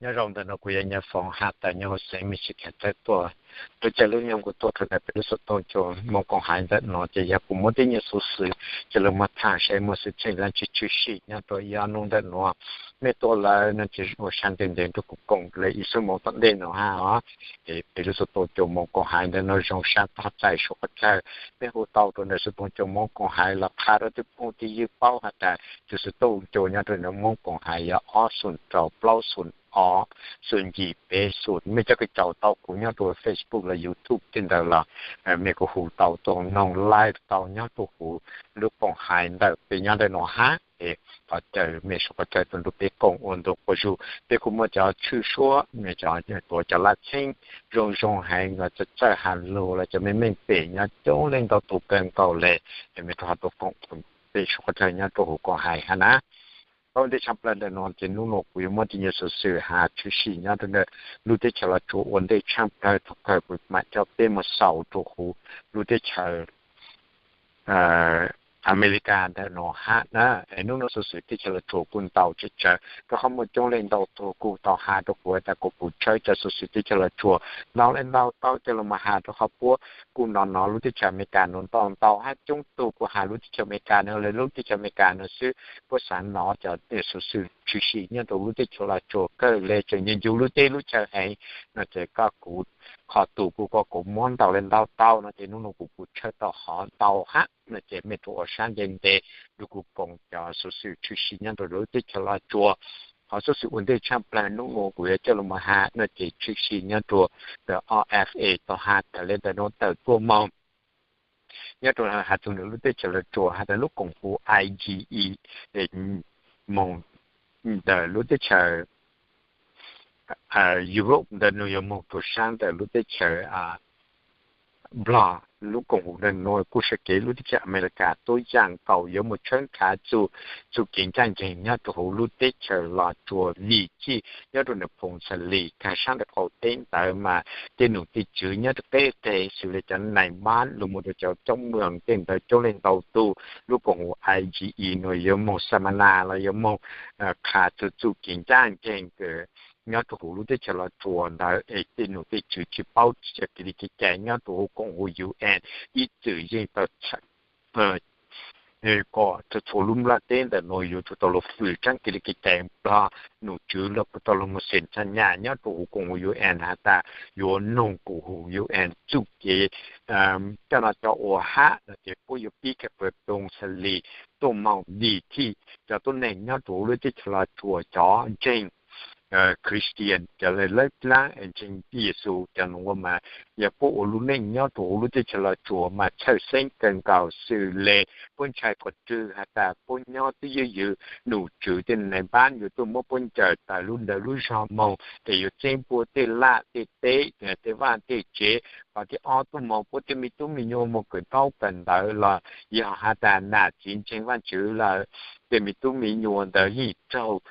Nyob zoo ntawm no kuv yog Nyiaj Foom has tas nyob hauv xeev Michigan tawm tuaj. Lub caij lub nyoog kuv tuaj rau ntawm peb lub xov tooj cua Hmoob Koom Haiv ntawm no ces yog kuv muab tib nyuag xuv xwm coj los muag tham seb muaj xwm txheej dab tsi tshwm sim nyob rau ib ob hnub ntawm no. Mej tuaj lawm no ces ua sab ntev ntev nrog kuv koom lawm ib xuab moos tom ntej no hab os. Peb lub xov tooj cua Hmoob Koom Haiv ntawm no zoo sab tog txais suav qhov chaw. Mej hu tau rau ntawm xov tooj cua Hmoob Koom Haiv los qha rau tus phooj ywg paub has tas tus xov tooj cua nyob rau ntawm Hmoob Koom Haiv yog ob xoom rau plaub xoom ob xoom yim peb xoom. Mej cov kws caum tau kuv nyob rau Facebook los YouTube tej ntawd los mej kuj hu tau tuaj noog live tau nyob rau huv lub Koom Haiv ntawm peb nyob ntawm no hab. Es thov caw mej suav qhov chaw tuaj nrug peb koom ua ntu quas zug. Peb kuj muaj cov tshwj suab, cov tuav cov laj txheeb zoo zoo heev los txawj txawj has lug los cov meej meej pem nyob coob leej ntau tus kawg nkaus le. Es mej rov qab tuaj koom peb suav qhov chaw nyob rau huv Koom Haiv hab na. Ua ntej tshaj plawg ntawm no ces hnub no kuv yuav muab tib nyuag xuv xwm has tshwm sim nyob rau ntawm lub teb chaws Los Tsuas ua ntej tshaj plawg thaum kawg kuv mam coj peb mus xaus rau huv lub teb chaws Amelikas ntawm no hab na. Es hnub no xuv xwm teb chaws Los Tsuas kuj ntau tsawg tsawg rau qhov muaj coob leej ntau tug kuj tau has rau kuv tas kuv puas tshawb cov xuv xwm teb chaws Los Tsuas ntau leej ntau tau coj los mus has rau qhov puab kuj nov nov lub teb chaws Amelikas no ntau ntau hab coob tug kuj has lub teb chaws Amelikas no le lub teb chaws Amelikas no xwb. Puab xav nov cov xuv xwm tshwm sim nyob rau lub teb chaws Los Tsuas kawg le tseem nyob ncu lub teb lub chaw heev no ces koj kuv qhov tus kuj koj kuv muab ntau leej ntau tau no ces hnub no kuv puas tshawb tau hov ntau hab no ces mej rov ua sab ntev ntev nrug kuv koom cov xuv xwm tshwm sim nyob rau lub teb chaws Los Tsuas. Qhov xuv xwm ua ntej tshaj plawg hnub no kuv yuav coj los mus has no ces tshwm sim nyob rau ntawm O F A tau has tas le ntawm no tawm tuaj moog nyob rau has txug ntawm lub teb chaws Los Tsuas has tas lub koom haum I G E moog ntawm lub teb chaws Europe ntawm no yuav moog rua sab ntawm lub teb chaws Nplog. Lub koom haum ntawm no kuj sab kev lub teb chaws Amelikas tuab yaam nkaus yuav moog tshawb nrhav txuj kev ncaaj nceeg nyob rau huv lub teb chaws Los Tsuas vim txij nyob rau ntawm phoom Xalis kag sab ntawm qaum teb ntawd mas tej num tej tswv nyob rau qeb teg xws le cov nais npab lug moog rau cov coob mws tej ntawd coob leej ntau tug. Lub koom haum I G E no yuav moog xa ma nas los yuav moog qha txug txuj kev ncaaj nceeg nyob rau huv lub teb chaws Los Tsuas ntawd es tej num tej tswv tsi paub tsi ca kev li kev cai nyob rau huv koom haum U N ib txwm yeej tau kom txhua txhua lub nplaj teb ntawm no yuav tsum tau lug fwm tsaab kev li kev cai Nplog num tswv los kuj tau lug moog xeem txha nyam nyob rau huv koom haum U N has tas yuav noog koom haum U N txuj kev coj no coj ua hab no ces puab yuav pib kag pawg phoom Xalis tuaj moog vim txij cov tuab neeg nyob rau huv lub teb chaws Los Tsuas cov ntseeg Christian cov lawv dlaab ntseeg Yexus cov nua mas yog puab ua lub neej nyob rau huv lub teb chaws Los Tsuas mas txhawj xeeb kawg nkaus xws le puab ntshai qhov twg has tas puab nyob twb ywj ywm num tswv tej nais npab yuav tuaj muab puab ncaws tawm lub ntawd lub zog moog es yuav txeeb puab tej laj tej teb tej vaj tej tsev. Qhov thib ob tuaj moog puab tej me tub me nyuam moog kawm ntaub kawm ntawv los yog has tas nam txiv ntseeg Vaajtswv lawm tej me tub me nyuam ntawd yeej raug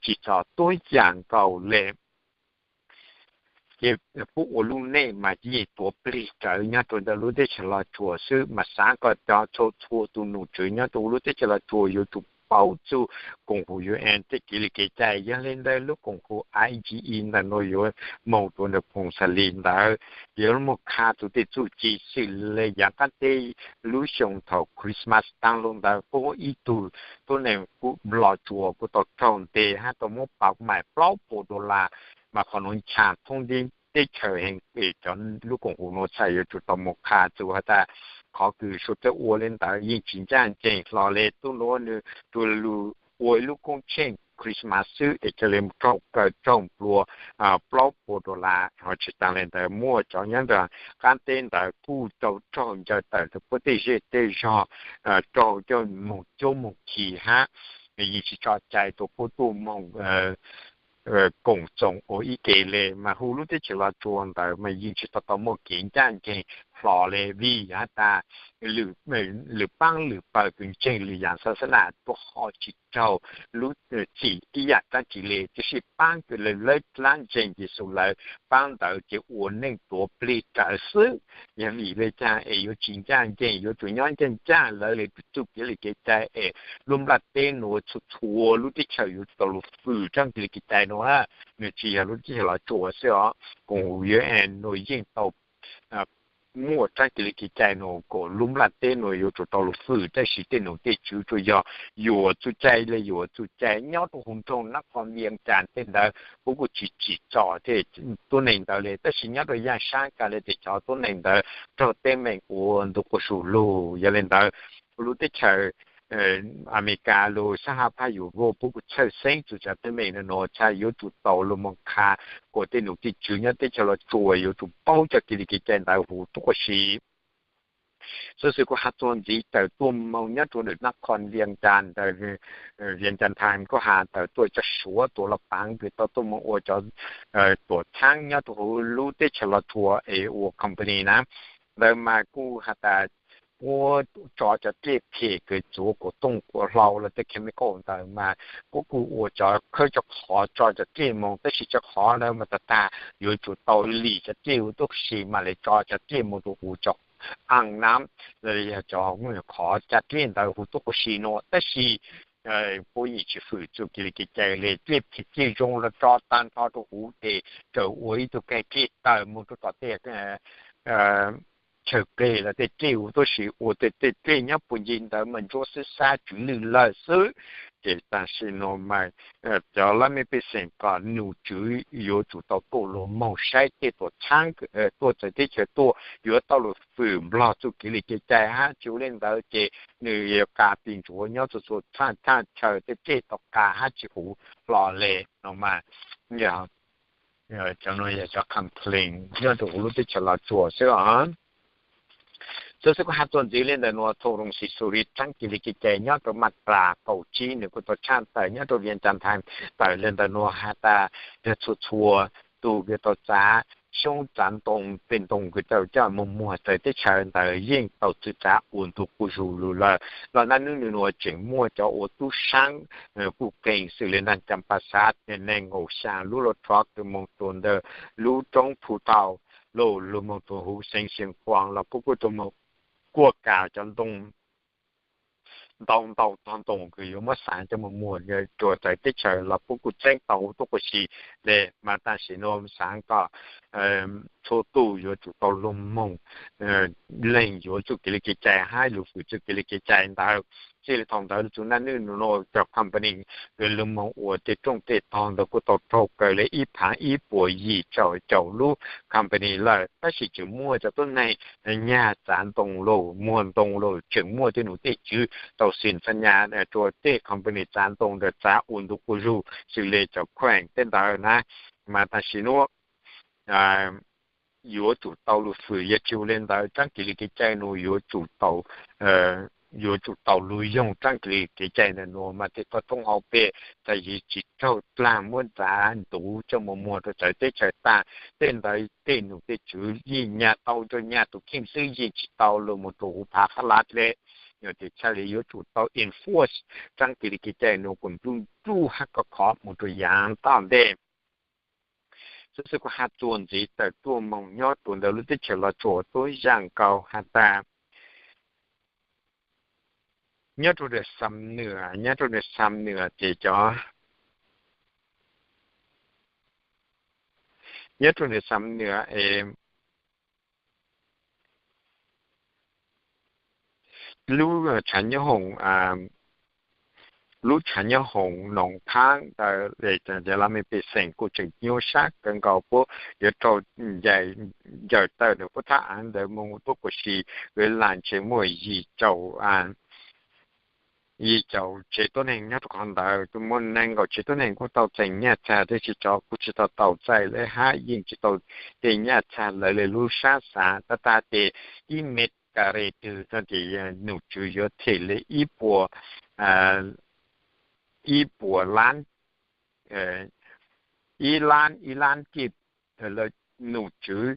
tsim txom tuab yaam nkaus le. Ces puab ua lub neej mas yeej tuav plig rawv nyob rau ntawm lub teb chaws Los Tsuas xwb mas xav kom cov txhua txhua tus num tswv nyob rau lub teb chaws Los Tsuas yuav tsum paub txug koom haum U N tej kev li kev cai. Yog le ntawd lub koom haum I G E ntawm no yuav moog rua ntawm phoom Xalis ntawd yuav moog qha txug tej txuj ci xws le yaav qaab teb lub xyoo thaum Christmas taag lug ntawd puab muab ib tug tuab neeg Los Tsuas kuj tau raug nteg hab tau muab pam maim plaub puas dollar mas qhov nuav ncha thoob teb chaws heev es cov lub koom haum nuav txhaj yuav tsum tau moog qha txug has tas qhov kws suav dlawg ua le ntawd yeej tsis ncaaj nceeg hlo le. Tub nuav nwg tsuas lug ua ib lub koob tsheej Christmas xwb es ca le raug kaw raug nplua plaub puas dollar. Ho tsis taag le ntawd muaj cov nyob ntawm qaab teb ntawd kuj tau raug ncaws tawm rua puab tej zej tej zog, raug coj moog cuab moog khi hab yeej tsis tso cai rua puab tuaj moog koom txoos ua ib ke le mas hu lub teb chaws Los Tsuas ntawd mas yeej tsis tau tau muaj kev ncaaj nceeg hlo le vim has tas lwm paab lwm pawg kws ntseeg lwm yaam xab xab nas tuaj ho tsi raug lub txim ib yaam dlaab tsi le, tab sis paab kws lawv dlaab ntseeg Yexus lawm, paab ntawd ces ua neej tuav plig rawv xwb. Yog vim le caag es yuav tsi ncaaj nceeg, yuav tsum nyob ncaaj ncaaj lawv le txuj kev li kev cai es lub nplaj teb nuav txhua txhua lub teb chaws yuav tsum tau lug fwm tsaab kev li kev cai nuav na. Nwg tsi yog lub teb chaws Los Tsuas xwb os, koom haum U N nuav yeej tau muaj tsaab kev li kev cai nuav kom lub nplaj teb nuav yuav tsum tau lug fwm, tab sis tej nom tej tswv tsuas yog yuam txuj cai le yuam txuj cai nyob rua huv nroog Nab Qhoo Vias Cas tej ntawd puab kuj tsi tsim txom tej tuab neeg ntawd le, tab sis nyob rua yaaj sab kag le tes cov tuab neeg ntawd raug teeb meem ua ntu quas zug lug. Yog le ntawd, lub teb chaws Amelikas lug sab hab phab Europe puab kuj txhawj xeeb txug cov teeb meem nuav, txhad yuav tsum tau lug moog qha kom tej nom tej tswv nyob teb chaws Los Tsuas yuav tsum paub cov kev li kev cai ntawd huv tuab quas si. Xov xwm kuj has txuas ntxiv tawm tuaj moog nyob rua ntawm Nab Qhoo Vias Cas ntawd, Vias Cas Times kuj has tawm tuaj cov Suav tuam los paav kws tau tuaj moog ua cov tuam txhaab nyob rua huv lub teb chaws Los Tsuas es ua company na. Ntawd mas kuj has tas puab tso cov dlej phem kws txuav kuas tooj kuas hlau los tej chemical ntawd mas puab kuj ua cov khawb cov qhov tso cov dlej moog, tab sis cov qhov ntawd mas tag tag yuav tsum tau lim cov dlej huv tuab quas si mas le tso cov dlej moog rua huv cov aaj na, los yog cov qhov ca dlej ntawd huv tuab quas si nuav, tab sis puab yeej tsi fwm txuj kev li kev cai le, dlej phem dlej zoo los tso taag nrho rua huv tes txawm ua ib tug keeg dlej tawm moog rua tom tej chaw pleg los tej dlej huv tuab quas si ua tej dlej nyob puag ncig ntawd mas ntsuab xwb sab tsw lwj lawm xwb. Ces tam sim nuav mas cov lab mej pej xeem kom nom tswv yuav tsum tau tuaj lug moog saib tej tuam txhaab tuaj txawv teb chaws tuaj yuav tau lug fwm nplog txuj kev li kev cai hab tsi ua le ntawd ces nwg yuav qas tis ntsuav nyob txhua txhua thaaj chaw tej dlej tau qas hab tsi huv hlo le no mas yog cov nuav yog cov complain nyob rua huv lub teb chaws Los Tsuas xwb os. Xov xwm kuj has txuas ntxiv le ntawm nuav, txhooj rooj xim xu li tsaab kev li kev cai nyob rua mas tras kaum tsib nwg kuj tau tshaj tawm nyob rua Vias Cas Times tawm le ntawm nuav has tas yog txhua txhua tug kws tau txav xyoob txav ntoo, tej ntoo kws tau coj moog muag txawv teb chaws ntawd yeej tau txwv txav ua ntu quas zug lug lawm. Los naj nub nub nuav tseem muaj cov ua tub saab kuj qeeg xws le naj cam pas xav neeg nkaum xyaa lub lub rov kws moog rua ntawm lub roob Phu Thau lug moog rua huv xeev Xeev Khuam los puab kuj tau moog kuaj kas cov ntoo ntau ntau tog ntoo kws yuav muab xaav coj moog muag rua txawv teb chaws los puab kuj txeeb tau huv tuab quas si le. Mas tam sim nuav xaav kom txhua tug yuav tsum tau lug moog lees yuav txuj kev li kev cai hab lug fwm txuj kev li kev cai ntawd. Txij le thaum ntawd txug naj nub nuav cov company kws lug moog ua tej rooj tej tog ntawd kuj tau raug kaw le ib phaav ib puas yim caum caum lub company lawm, tab sis tseem muaj cov tuab neeg nyag txav ntoo lug, muag ntoo lug, tseem muaj tej nom tej tswv tau xim txha nyas rua tej company txav ntoo ntawd txav ua ntu quas zug xws le cov khueem tej ntawd na. Mas tam sim nuav yuav tsum tau lug fwm, yog tsi ua le ntawd tsaab kev li kev cai nuav yuav tsum tau, yuav tsum tau lug yoog tsaab kev li kev cai ntawm nuav mas tej toj roob hauv pes tas yim tsi raug dlaag muab ntxav ntuv coj moog muag rua txawv teb chaws taag. Tej ntawd tej nom tej tswv yeej nyag tau rua nyag tus kheej xwb, yeej tsi tau lug moog rua huv phaav qhab lav le. Yog tes txhaj le yuav tsum tau enforce tsaab kev li kev cai nuav kuas nruj nruj hab khov khov moog rua yaav tom ntej. Xov xwm kuj has txuas ntxiv tawm tuaj moog nyob rua ntawm lub teb chaws Los Tsuas tuab zaaj nkaus has tas nyob rua Xam Nwam, nyob rua Xam Nwam ces cov, nyob rua Xam Nwam es lub tshav nyob hoom, lub tshav nyob hoom Noov Phaab ntawd, cov laj mej pej xeem kuj tseem nyuaj sab kawg nkaus, puab yuav raug ncaws tawm nws puab thaj aav ntawd moog tuab quas si, laj ntshe muaj yim caum, yim caum tsev tuab neeg nyob rua qhov ntawd, muaj neeg nkaum tsev tuab neeg kuj tau txeem nyaj txag, tab sis cov kuj tsi tau tau txais le hab yeej tsi tau tej nyaj txag lawv le lub sab xaav. Tab tag tes ib mev kas res twg txog tes nom tswv yuav them le ib puas, ib puas lab, ib lab ib lab kij, nom tswv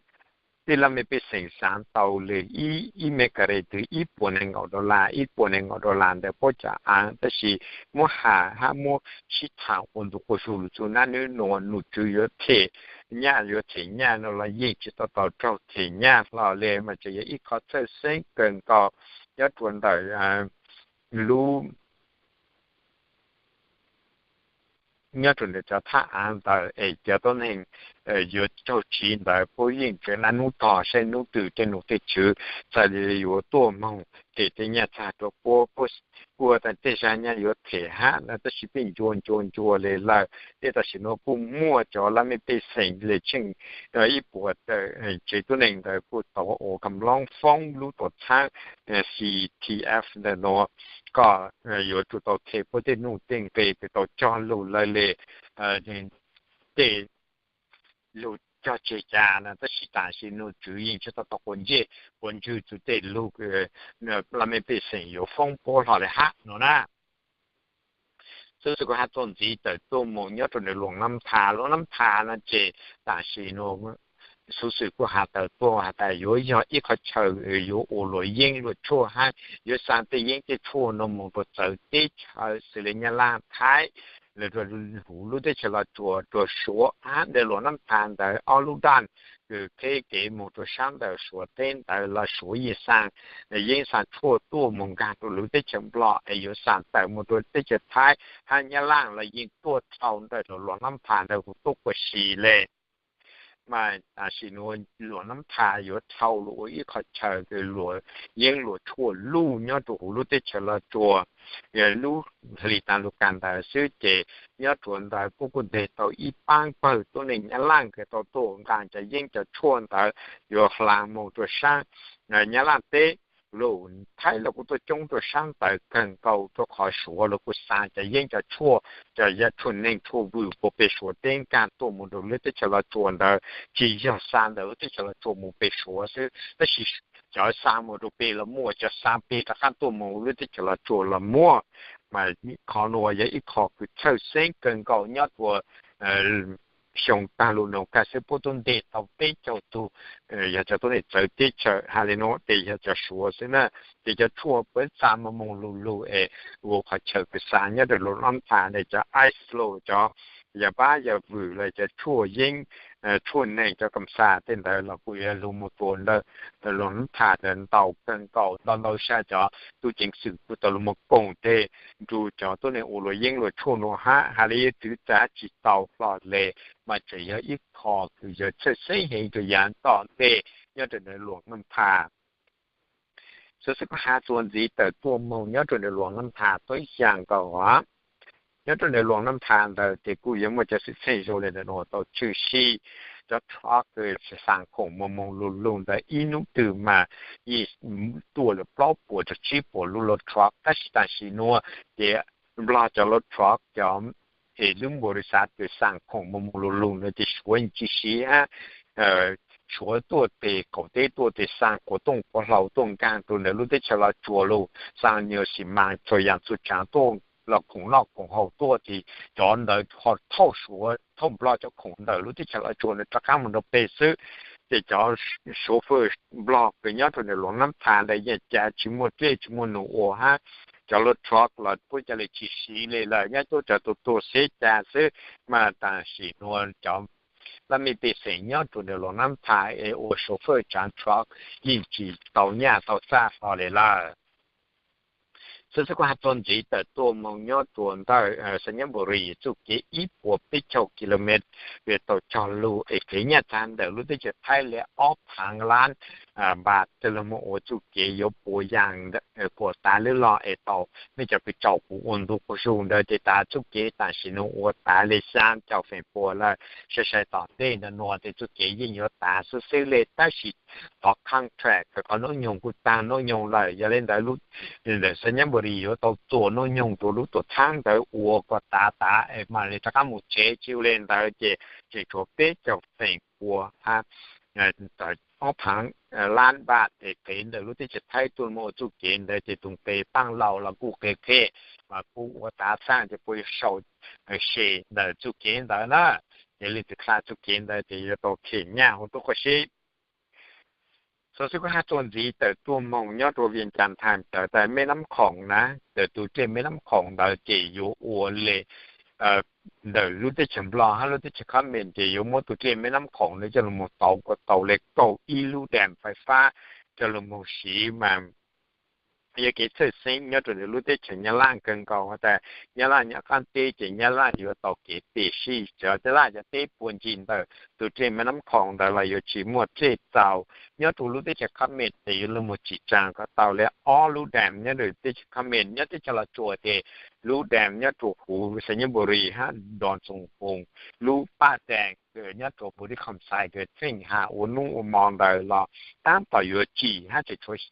tej laj mej pej xeem xaav tau le ib, ib mev kas res twg ib puas neeg nkaum dollar, ib puas neeg nkaum dollar ntawd puab cov aav, tab sis muab has hab muab sib tham ua ntu quas zug lug txug nab nub nuav num tswv yuav them nyaj, yuav them nyaj no los yeej tsi tau tau raug them nyaj hlo le, mas tseem yog ib qho txhawj xeeb kawg nkaus nyob rua ntawm lub nyob rua ntawm cov thaj aav ntawd es cov tuab neeg yuav raug tsiv ntawd puab yeej tseem nab nub tog saib nub twg tej num tej tswv txhaj le yuav tuaj moog them tej nyaj txag rua puab, puab kuj ua tas tej zag nyaj yuav them hab no, tab sis peb ncua ncua ncua le lawm. Tej tam sim nuav kuj muaj cov laj mej pej xeem le tsheej ib puas tsev tuab neeg ntawd kuj tau ua kam loob foob lub tuam txhaab C T F ntawm nuav kom yuav tsum tau them puab tej nuj tej nqe, tau cog lug lawv le tej lug cog tseg ca no, tab sis tam sim nuav tswv yeej tsi tau tau quas ntsej quas ntswg txug tej lug laj mej pej xeem yuav foob puab hlo le hab no na. Xwb xwb kuv has txuas ntxiv tawm tuaj moog nyob rua ntawm Luam Nab Thas. Luam Nab Thas no ces tam sim nuav xuv xwm kuj has tawm tuaj has tas yuav yog ib qhov chaw yuav ua luam yeeb luam tshuaj hab yuav xaa tej yeeb tej tshuaj no moog rua txawv teb chaws xws le Nyab Laj, Thaib, le rua huv lub teb chaws Los Tsuas, rua Suav hab ntawm Luam Nab Thas ntawd ob lub daj kws qheb kev moog rua saab ntawm Suav teb ntawd los Suav yeej xaa yeeb xaa tshuaj tuaj moog nkaag rua lub teb chaws Nplog es yuav xaa tawm moog rua teb chaws Thaib hab Nyab Laj los yeej tuaj dhau ntawm Luam Nab Thas ntawd huv tuaj quas si le. Mas tam sim nuav Luam Nab Thas yuav dhau lug ua ib qhov chaw kws luam yeeb luam tshuaj luj nyob rua huv lub teb chaws Los Tsuas. Lub hli tas lug kag ntawd xwb ces nyob rua ntawd kuj kuj nteg tau ib paab pawg tuab neeg Nyab Laj kws tau tuaj nqaa cov yeeb cov tshuaj ntawd yuav hlaa moog rua saab Nyab Laj teb. Luam Thaib los kuj tuaj coob rua saab ntawd kawg nkaus rua qhov Suav los kuj xaa cov yeeb cov tshuaj, cov yog tshuaj neeg tshuaj vwm puag peg Suav teb nkaag tuaj moog rua lub teb chaws Los Tsuas ntawd, tsi yog xaa ntawm lub teb chaws Los Tsuas moog peg Suav xwb, tab sis cov xaa moog rua peg los muaj, cov xaa peg rov qaab tuaj moog lub teb chaws Los Tsuas los muaj. Mas qhov nuav yog ib qho kws txhawj xeeb kawg nkaus nyob rua xyoo taag lug nuav kag xwb puab tub nteg tau peb caug tug, yog cov tuab neeg txawv teb chaws has le nuav tes yog cov Suav xwb na. Ces cov tshuaj puab xaa moog moog lug lug es ua qhov chaw kws xaa nyob rua Luam Nab Thas ntawd cov ice lug cov yog pab yog vwm los cov tshuaj yeeb, tshuaj neeg cov kam xas tej ntawd los kuj yuav lug moog rua ntawm Luam Nab Thas ntawd ntau kawg nkaus. Ntau ntau sab cov tub ceev xwm kuj tau lug moog koom tes nrug cov tuab neeg ua luam yeeb luam tshuaj nuav hab has le yuav twv txav tsi tau hlo le. Mas tseem yog ib qho kws yog txhawj xeeb heev rua yav tom ntej nyob rua ntawm Luam Nab Thas. Xwb xwb kuv has txuas ntxiv tawm tuaj moog nyob rua ntawm Luam Nab Thas tuab yaam nkaus. Nyob rua ntawm Luam Nab Thas ntawd ces kuj yuav muaj cov xwm txheej zoo le ntawm nuav tau tshwm sim cov truck kws xaa khoom moog moog lug lug ntawd ib nub twg mas yeej tuaj le plaub puas rua tsib puas lub load truck, tab sis tam sim nuav ces Nplog cov load truck cov es lub npau li xav kws xaa khoom moog moog lug lug ntawd ces Suav tsi siv hab. Suav tuaj tes qaum teb tuaj tes xaa quas tooj quas hlau tuaj nkaag rua ntawm lub teb chaws Los Tsuas lug, xaa nyuas xim mas txhua yaam txhua tsaav tuaj los khoom noj khoom haus tuaj tes cov ntawd ho thauj Suav thauj Nplog cov khoom ntawm lub teb chaws Los Tsuas ntawd rov qaab moog rua peg xwb. Ces cov Suav fwj Nplog kws nyob rua ntawm Luam Nab Thas ntawd yeej ca tsi muaj dlej tsi muaj num ua hab. Cov load truck los puab ca le tsi siv le lawm, nyob tuaj cov tuag tuag xeb ca xwb. Mas tam sim nuav cov laj mej pej xeem nyob rua ntawm Luam Nab Thas es ua Suav fwj tsaav truck yeej tsi tau nyaj tau txag hlo le lawm. Xwb xwb kuv has txuas ntxiv tawm tuaj moog nyob rua ntawm Xais Nyab Npus Ris txuj kev ib puas peb caug kilomev, tau cog lug es qhev nyaj txag ntawm lub teb chaws Thaib le ob phaav lab npaas, tau lug moog ua txuj kev yuav puas yaam, puas tav lub log es tau mej cov kws tsaum kuv ua ntu quas zug ntawd ces tas txuj kev tam sim nuav ua tav le xyaa caum feem pua lawm. Sai sai tom ntej ntawm nuav tes txuj kev yeej yuav tav xwb xwb le, tab sis qhov contract kws qhov noob nyoog kuj taag noob nyoog lawm, yog le ntawd lub ntawm Xais Nyab Npus Ris yuav tau txuas noob nyoog rua lub tuam txhaab ntawd ua kom tav tav es mam le rov qaab mus tsev. Tsi ua le ntawd ces tseem tshuav peb caug feem pua hab ob phaav lab npaas es qhev ntawm lub teb chaws Thaib tuaj moog ua txuj kev ntawd ces tug nqe paab laus los kuj qhe qhe mas kuj ua tav txaaj ces puab yuav sau se ntawm txuj kev ntawd na. Ces leej twg kha txuj kev ntawd ces yuav tau them nyaj huv tuab quas sib. Xov xwm kuv hais txuas ntxiv tawm tuaj moog nyob rua Vias Cas Times tawm tas Meb Nab Khoom na, tawm tus dlej Meb Nab Khoom ntawd ces yuav ua le ntawm lub teb chaws Nplog hab lub teb chaws Khab Mes ces yuav muab tus dlej Meb Nab Khoom ntawd coj lug moog tau kuas tau le kaum ib lub dam fais fab coj lug moog siv mas yog kev txhawj xeeb nyob rua ntawm lub teb chaws Nyab Laj kawg nkaus has tas Nyab Laj nyob qaab teb ces Nyab Laj yuav tau kev pem sij, cov Nyab Laj cov teb puag ncig ntawm tus dlej Meb Nab Khoom ntawd los yuav tsi muaj dlej txaus. Nyob rua lub teb chaws Khab Mes ces yuav lug moog tsim tsaa kuas tau le ob lub dam nyob rua teb chaws Khab Mes. Nyob teb chaws Los Tsuas ces lub dam nyob rua huv Xais Nyab Npu Ris hab Ntoos Xoom Poos, lub paj dam nyob rua Npu Ris Khoom Xais kws txheej has ua nub ua mo ntawd los taab tom yuav tsim hab tseem tshuav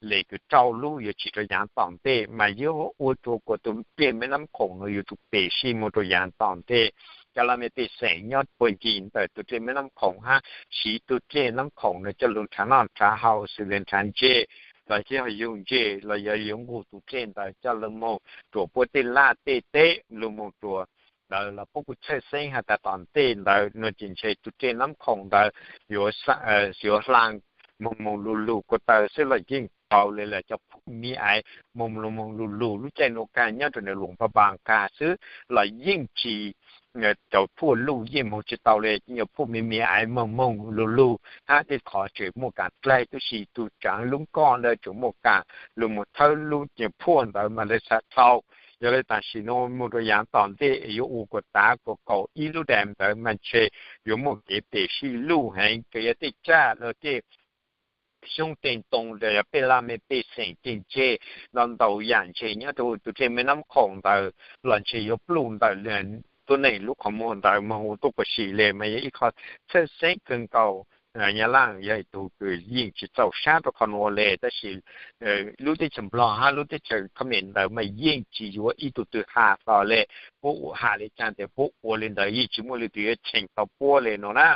le kws rau lub yuav tsim rua yaav tom ntej mas yuav ua rua kuas tus dlej Meb Nab Khoom nuav yuav tsum pem sij moog rua yaav tom ntej. Cov laj mej pej xeem nyob puag ncig ntawm tus dlej Meb Nab Khoom hab siv tus dlej Nab Khoom nuav coj lug rhav noj rhav haus xws le rhav ntsej los yog yug ntsej los yog yuav nqug tus dlej ntawd coj lug moog rua puab tej laj tej teb lug moog rua ntawd los puab kuj txhawj xeeb has tas tom ntej ntawd nuav ces ntshe tus dlej Nab Khoom ntawd yuav, yuav hlaa moog moog lug lug ko taw xwb los yeej tau le lawm cov phuaj miv aiv moog lug moog lug lug. Lub caij nuav kag nyob rua ntawm Luam Pha Npas kag xwb los yeej tsi, cov phuaj luj yeej moog tsi tau le, cov phuaj miv miv aiv moog moog lug lug hab tej qhov tseem muaj kaam dlaig tub si, tus tsaav lub nkoj ntawd tseem muaj kaam lug moog thawb lub phuaj ntawd mas le xav dhau. Yog le tam sim nuav moog rua yaav tom ntej yuav ua kuas tav kuas kaum ib lub dam ntawd mas ntshe yuav muaj kev pem sij luj heev, kws yog tej tsaj los tej xyoob tej ntoo los yog peb laj mej pej xeem tej ntseg no ntau yaam ntseg nyob rua tus dlej Meb Nab Khoom ntawd los ntshe yuav pluj ntawm tuab neeg lub qhov muag ntawd moog ua tuab kuas si le mas yog ib qho txhawj xeeb kawg nkaus. Nyab Laj yog ib tug kws yeej tsi txaus sab rua qhov nuav le, tab sis lub teb chaws Nplog hab lub teb chaws Khab Mes ntawd mas yeej tsi yuav ib tug twg has los le. Puab has le caag tes puab ua le ntawd, yeej tsi muaj leej twg yuav cheem tau puab le nuav na.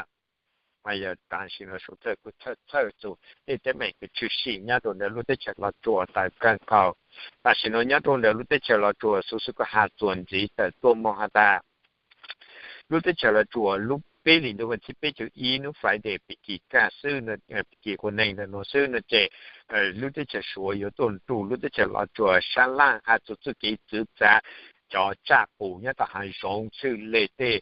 Mas yog tam sim nuav sawv daws kuj txhawj txhawj txug tej teeb meem kws tshwm sim nyob rua ntawm lub teb chaws Los Tsuas ntawd kawg nkaus. Tam sim nuav nyob rua ntawm lub teb chaws Los Tsuas xov xwm kuj has txuas ntxiv tawm tuaj moog has tas lub teb chaws Los Tsuas lub peb hlis ntuj vas thib peb caug ib nub Friday pig kis kaj xwb, pig kis quas neeg ntawm nuav xwb no ces lub teb chaws Suav yuav tuaj nrug lub teb chaws Los Tsuas sab laj has txug txuj kev txwv txav cov tsaj qus nyob tom hav zoov xwb le tej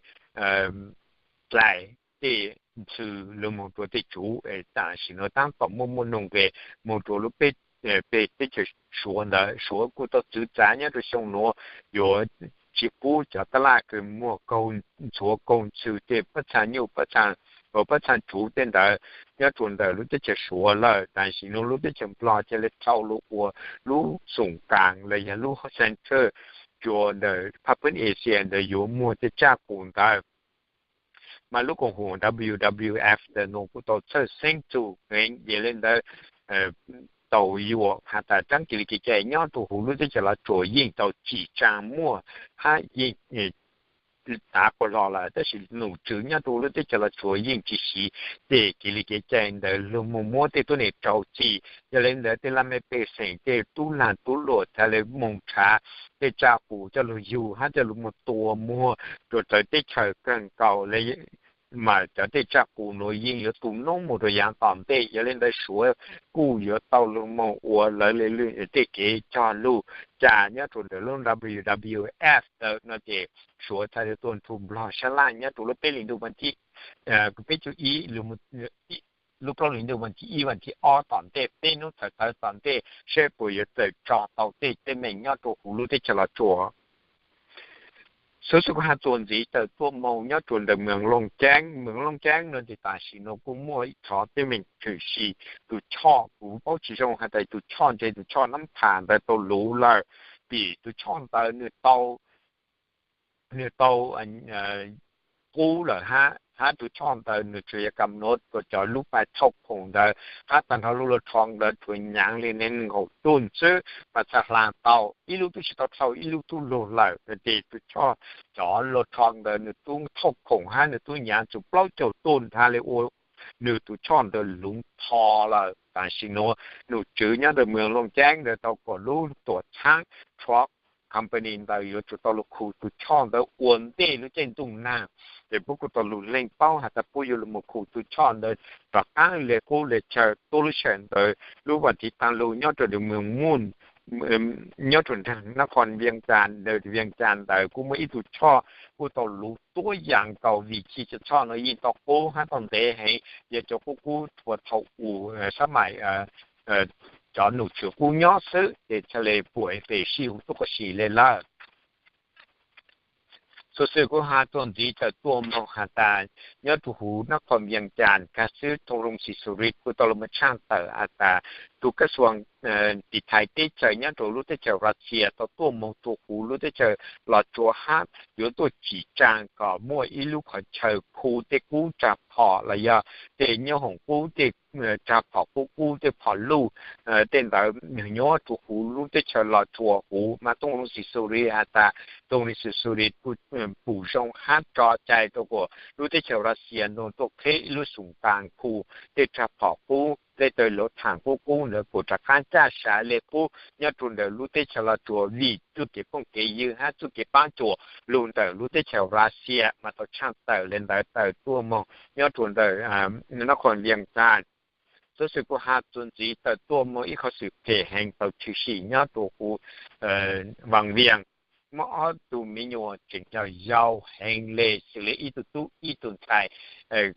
dlais tej ntxhw lug moog rua tej tsuv. Tam sim nuav taab tom muaj muaj nuj nqes moog rua lub peb, peb teb chaws Suav ntawd. Suav kuj tau txwv txav nyob rua xyoo nuav yuav tsi pub cov taj laj kws muaj kaug ntxhuav kaug ntxhw tej pab txha nyuj pab txha, pab txha tsuv tej ntawd nyob rua ntawm lub teb chaws Suav lawm. Tam sim nuav lub teb chaws Nplog ca le dhau lug ua lub xoom kaas los yog lub centre cua ntawm Phab Pwb Asia ntawd yuav muag tej tsaj qus ntawd. Mas lub koom haum W W F ntawm nuav kuj tau txhawj xeeb txug heev, yog le ntawd tau yuam has tas tsaab kis li kev cai nyob rua huv lub teb chaws Los Tsuas yeej tau tsim tsaa muaj hab yeej tav quas hlo lawm, tab sis nom tswv nyob rua lub teb chaws Los Tsuas yeej tsi siv tej kis li kev cai ntawd lug moog muab tej tuab neeg raug txim. Yog le ntawd tej laj mej pej xeem tej tub lag tub luam txhad le moog rhav tej tsaj qus coj lug yug hab coj lug moog tua muag rua rawv teb chaws kawg nkaus le. Mas cov tej tsaj qus nuav yeej yuav tu noob moog rua yaav tom ntej. Yog le ntawd Suav kuj yuav tau lug moog ua lawv le tej kev cog lug ca nyob rua ntawm lub W W F ntawd no ces Suav txhad le tuaj nrug Nplog sab laj nyob rua lub peb hlis ntuj vas thib, peb caug ib, lub plaub hlis ntuj vas thib ib vas thib ob tom ntej peb nub txhawv txhawv tom ntej saib puas yuav txawm tso tau tej teeb meem nyob rua huv lub teb chaws Los Tsuas. Xov xwm kuj has txuas ntxiv tawm tuaj moog nyob rua ntawm Moos Looj Ceeb. Moos Looj Ceeb no ces tam sim nuav kuj muaj ib qhov teeb meem tshwm sim, tus choj kuv paub tsi zoo has tas tus choj ntshe tus choj Nab Phas ntawd tau luv lawm, vim tus choj ntawd nwg tau, nwg tau qub lawm hab, hab tus choj ntawd nwg tsuas yog kam nuav rua cov lub paj thauj khoom ntawd hab tag nrho lub lua rho ntawd tsuas nyaav le nees nkaum tug xwb mas txhad hlaa tau, ib lub tub tsi tau dhau, ib lub tub lug lawm. Ces tus choj cov lua rho ntawd nwg tub thauj khoom hab nwg tub nyaav txug plaub caug tug ntag le ua nwg tus choj ntawd luv tho lawm. Tam sim nuav nom tswv nyob ntawm Moos Looj Ceeb ntawd tau kom lub tuam txhaab Trump company ntawd yuav tsum tau los khu tus choj ntawd ua ntej lub caij ntuj nag. Ces puab kuj tau lug leej paub has tas puab yuav lug moog khu tus choj ntawd rov qaab le qub le chaw tuab lub sij hawm ntawd lub vaam tiv taag lug nyob rua moog Moon, nyob rua nraag nab qhoo Vias Cas, Vias Cas ntawd kuj muaj ib tug choj kuj tau luv tuab yaam nkaus vim tsi cov choj nuav yeej tau qub hab tau ntev heev, yog cov qub qub rua thaum u sab maim cov nom tswv qub nyob xwb, ces ca le puam pem sij huv tuab qhov si le lawm. Xuv xwm kuv has txuas ntxiv tawm tuaj moog has tas nyob rua huv nab qhoo Vias Cas kag xwb, Thoob Loog Xisuris kuj tau lug moog tshaaj tawm has tas tug kab xuas tiv thaiv teb chaws nyob rua lub teb chaws Russia tau tuaj moog rua huv lub teb chaws Los Tsuas hab yuav tuaj cim tsaa kom muaj ib lub qhov chaw khu tej qub tsag phom los yog tej nyoob hoom qub, tej tsag phom qub qub, tej phom luj, tej ntawd nyob rua huv lub teb chaws Los Tsuas huv. Mas Thoob Loog Xisuris has tas Thoob Loog Xisuris kuj pum zoo hab tso cai rua kom lub teb chaws Russia nuav tuaj qheb ib lub xum taag khu tej tsag phom qub, tej tawg luv thaam qub qub ntawd kuas rov qaab caj sav le qub nyob rua ntawm lub teb chaws Los Tsuas vim txuj kev phooj kev ywg hab txuj kev paab cuam lug ntawm lub teb chaws Russia mas tau tshaaj tawm le ntawd tawm tuaj moog nyob rua ntawm nab qhoo Vias Cas. Xuv xwm kuv has txuas ntxiv tawm tuaj moog ib qhov xwm phem heev tau tshwm sim nyob rua huv Vaas Vias, muaj ob tug me nyuam tseem yog yau heev le xws le ib tug tub ib tug ntxhais,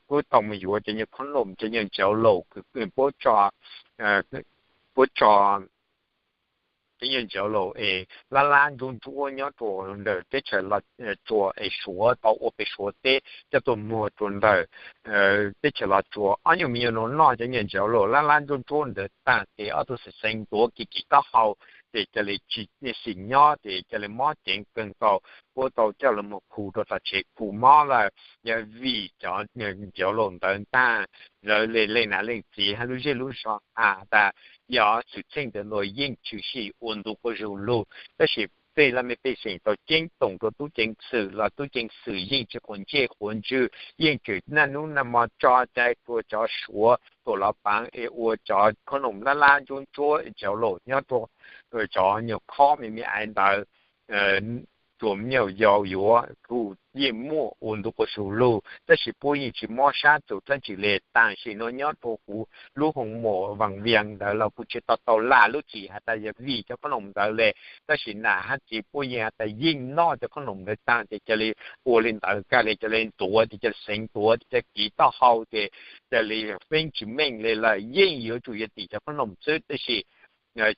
kuj tau moog yuav cov nyuag khoob noom cov nyuag ntsauv laus, puab tso, puab tso cov nyuag ntsauv laus es lab lab ntsuab ntsuab nyob rua ntawm teb chaws Los Tsuas es Suav tau ua pem Suav teb coj tuaj muag rua ntawm teb chaws Los Tsuas. Ob nyuag me nyuam nuav noj cov nyuag ntsauv laus lab lab ntsuab ntsuab ntawd taag ces ob tug xeev xeev ntuav kiv kiv taub hau, ces ca le tsi xim nyob ces ca le mob ceev kawg nkaus, puab tau coj lug moog khu rua tom tsev khu mob lawm. Yog vim cov ntsauv laus ntawd ntaag, lawv le leej nam leej txiv hab lub zej lub zog has tas yog xwm txheej ntawd nuav yeej tshwm sim ua ntu quas zug lug, tab sis tej laj mej pej xeem tau ceeb toom rua tub ceev xwm los tub ceev xwm yeej tsi quav ntsej quav ntswg, yeej tseem naj nub naj mo tso cai rua cov Suav tuam los paav es ua cov khoob noom lab lab ntsuab ntsuab ntsauv laus nyob rua cov nyuag khob me me aiv ntawd, tsuas me nyuam yaus yuav tug yeej muaj ua ntu quas zug lug, tab sis puab yeej tsi mob sab txug dlaab tsi le. Tam sim nuav nyob rua huv lub hoo muas Vaas Vias ntawd los kuj tsi tau tau lam lub txim has tas yog vim cov khoob noom ntawd le, tab sis nam hab txiv puab yeej has tas yeej noj cov khoob noom ntawd taag ces ca le ua le ntawd, ca le ca le ntuav ces ca le xeev ntuav ces ca le kiv taub hau ces ca le feeb tsi meej le lawm, yeej yuav tsum yog tim cov khoob noom xwb, tab sis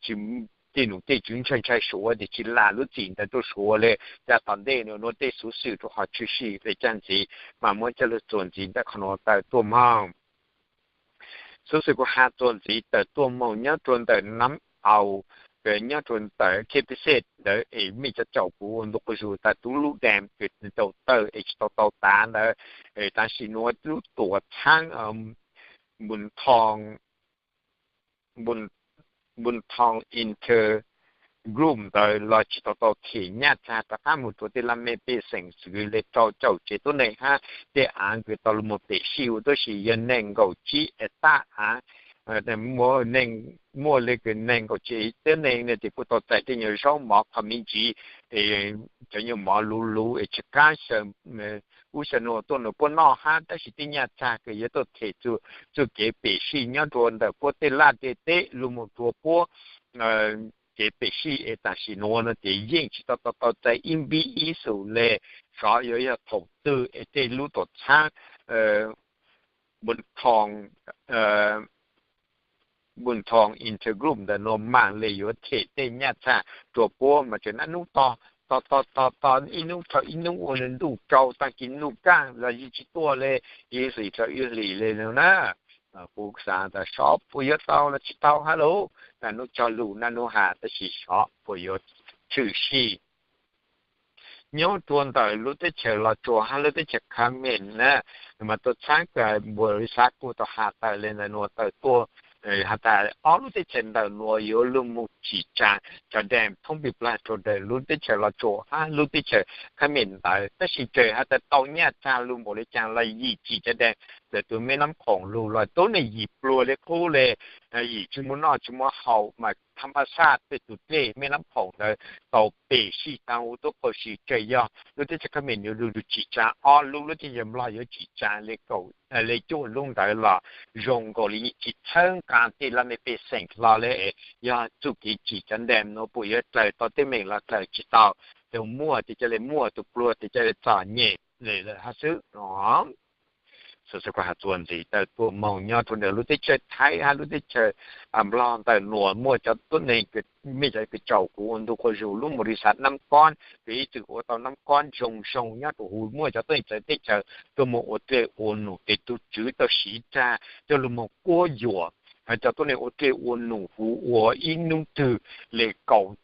tsi, tej num tej tswv ntshai ntshai Suav ces tsi lam lub txim ntawd rua Suav le. Ca tom ntej nuav tej xuv xwm rua qhov tshwm sim le caag ntxiv mas muab coj lug txuas ntxiv ntawm qhov nuav tawm tuaj moog. Xuv xwm kuv has txuas ntxiv tawm tuaj moog nyob rua ntawm Nam Aus, nyob rua ntawm K P C ntawd es mej cov caum kuv ua ntu quas zug tas tub lub dam kws tau tawg es tsi tau tau tav ntawd, tam sim nuav lub tuam txhaab Bun Thong, Bun Thong Inter Group ntawd los tsi tau tau them nyaj txag rov qab moog rua tej laj mej pej xeem xws le rau caum tsev tuab neeg hab tej aav kws tau lug moog pem sij huv tuab si yog neeg nkaum tsib es tab aav, muaj le kws neeg nkaum tsib tuab neeg ne ces kuj tau txais tej nyuag zaub mov qhov me ntsis, cov nyuag mov luv luv es tsi qaab xyaw ub xyaw nuav tuaj nuav puab noj hab, tab sis tej nyaj txag kws yuav tuaj them txug txuj kev pem sij nyob rua ntawm puab tej laj tej teb lug moog rua puab kev pem sij es tam sim nuav no ces yeej tsi tau tau tau txais ib npib ib xus le. Xyov yuav yog thaum twg es tej lub tuam txhaab Bun Thong, Bun Thong Inter Group ntawm nuav maam le yuav them tej nyaj txag rua puab mas tseem naj nub tog tog tog tog tog ib nub rua ib nub ua le ntuj rau taag kis ntuj kaaj los yeej tsi tuaj le, ib hlis rua ib hlis le nuav na. Kuv xaav tas xyov puas yuav tau los tsi tau hab lauj, naj nub cog lug naj nub has tab sis xyov puas yuav tshwm sim. Nyob rua ntawm lub teb chaws Los Tsuas hab lub teb chaws Khmer na, mas tuam txhaab kws npuas xav kuj tau has tawm le ntawm nuav tawm tuaj has tas ob lub teb chaws ntawm nuav yuav lug moog tsim tsaa cov dam thoob plig plag rua ntawm lub teb chaws Los Tsuas hab lub teb chaws Khmer ntawd, tab sis tseem has tas tau nyaj txag lug npaum le caag los yim tsim cov dam ntawm tus me nab khoom lug los tuab neeg yim pluag le qub le, yim tsis muaj noj tsis muaj haus mas tham ma saj tej tus dlej me nab khoom ntawd tau pem sij taag ua tuab qaug si. Txawm yog lub teb chaws Khab Mem yuav lug tsim tsaa ob lub, lub teb chaws Nplog yuav tsim tsaa le cuaj lub ntawd los zoo nkaus li yeej tsis txhawb nqaa tej laj mej pej xeem hlo le. Yog txuj kev tsim cov dam nuav puas yuav dlaws tau teeb meem los dlaws tsis tau, tus muaj tes ca le muaj, tus pluag tes ca le txom nyem le hab xwb no. Xov xwm kuv has txuas ntxiv tawm tuaj moog nyob rua ntawm lub teb chaws Thaib hab lub teb chaws Nplog ntawm nuav muaj cov tuab neeg, mej cov kws caum kuv ua ntu quas zug lub npau li xav Nab Kob, kws ib txwm ua tau Nab Kob zoo zoo nyob rua huv, muaj cov tuab neeg txawv teb chaws tuaj moog ua dlej ua num tes tug tswv tau siv rag coj lug moog puab yuam cov tuab neeg ua dlej ua num huv ua ib nub twg le kaum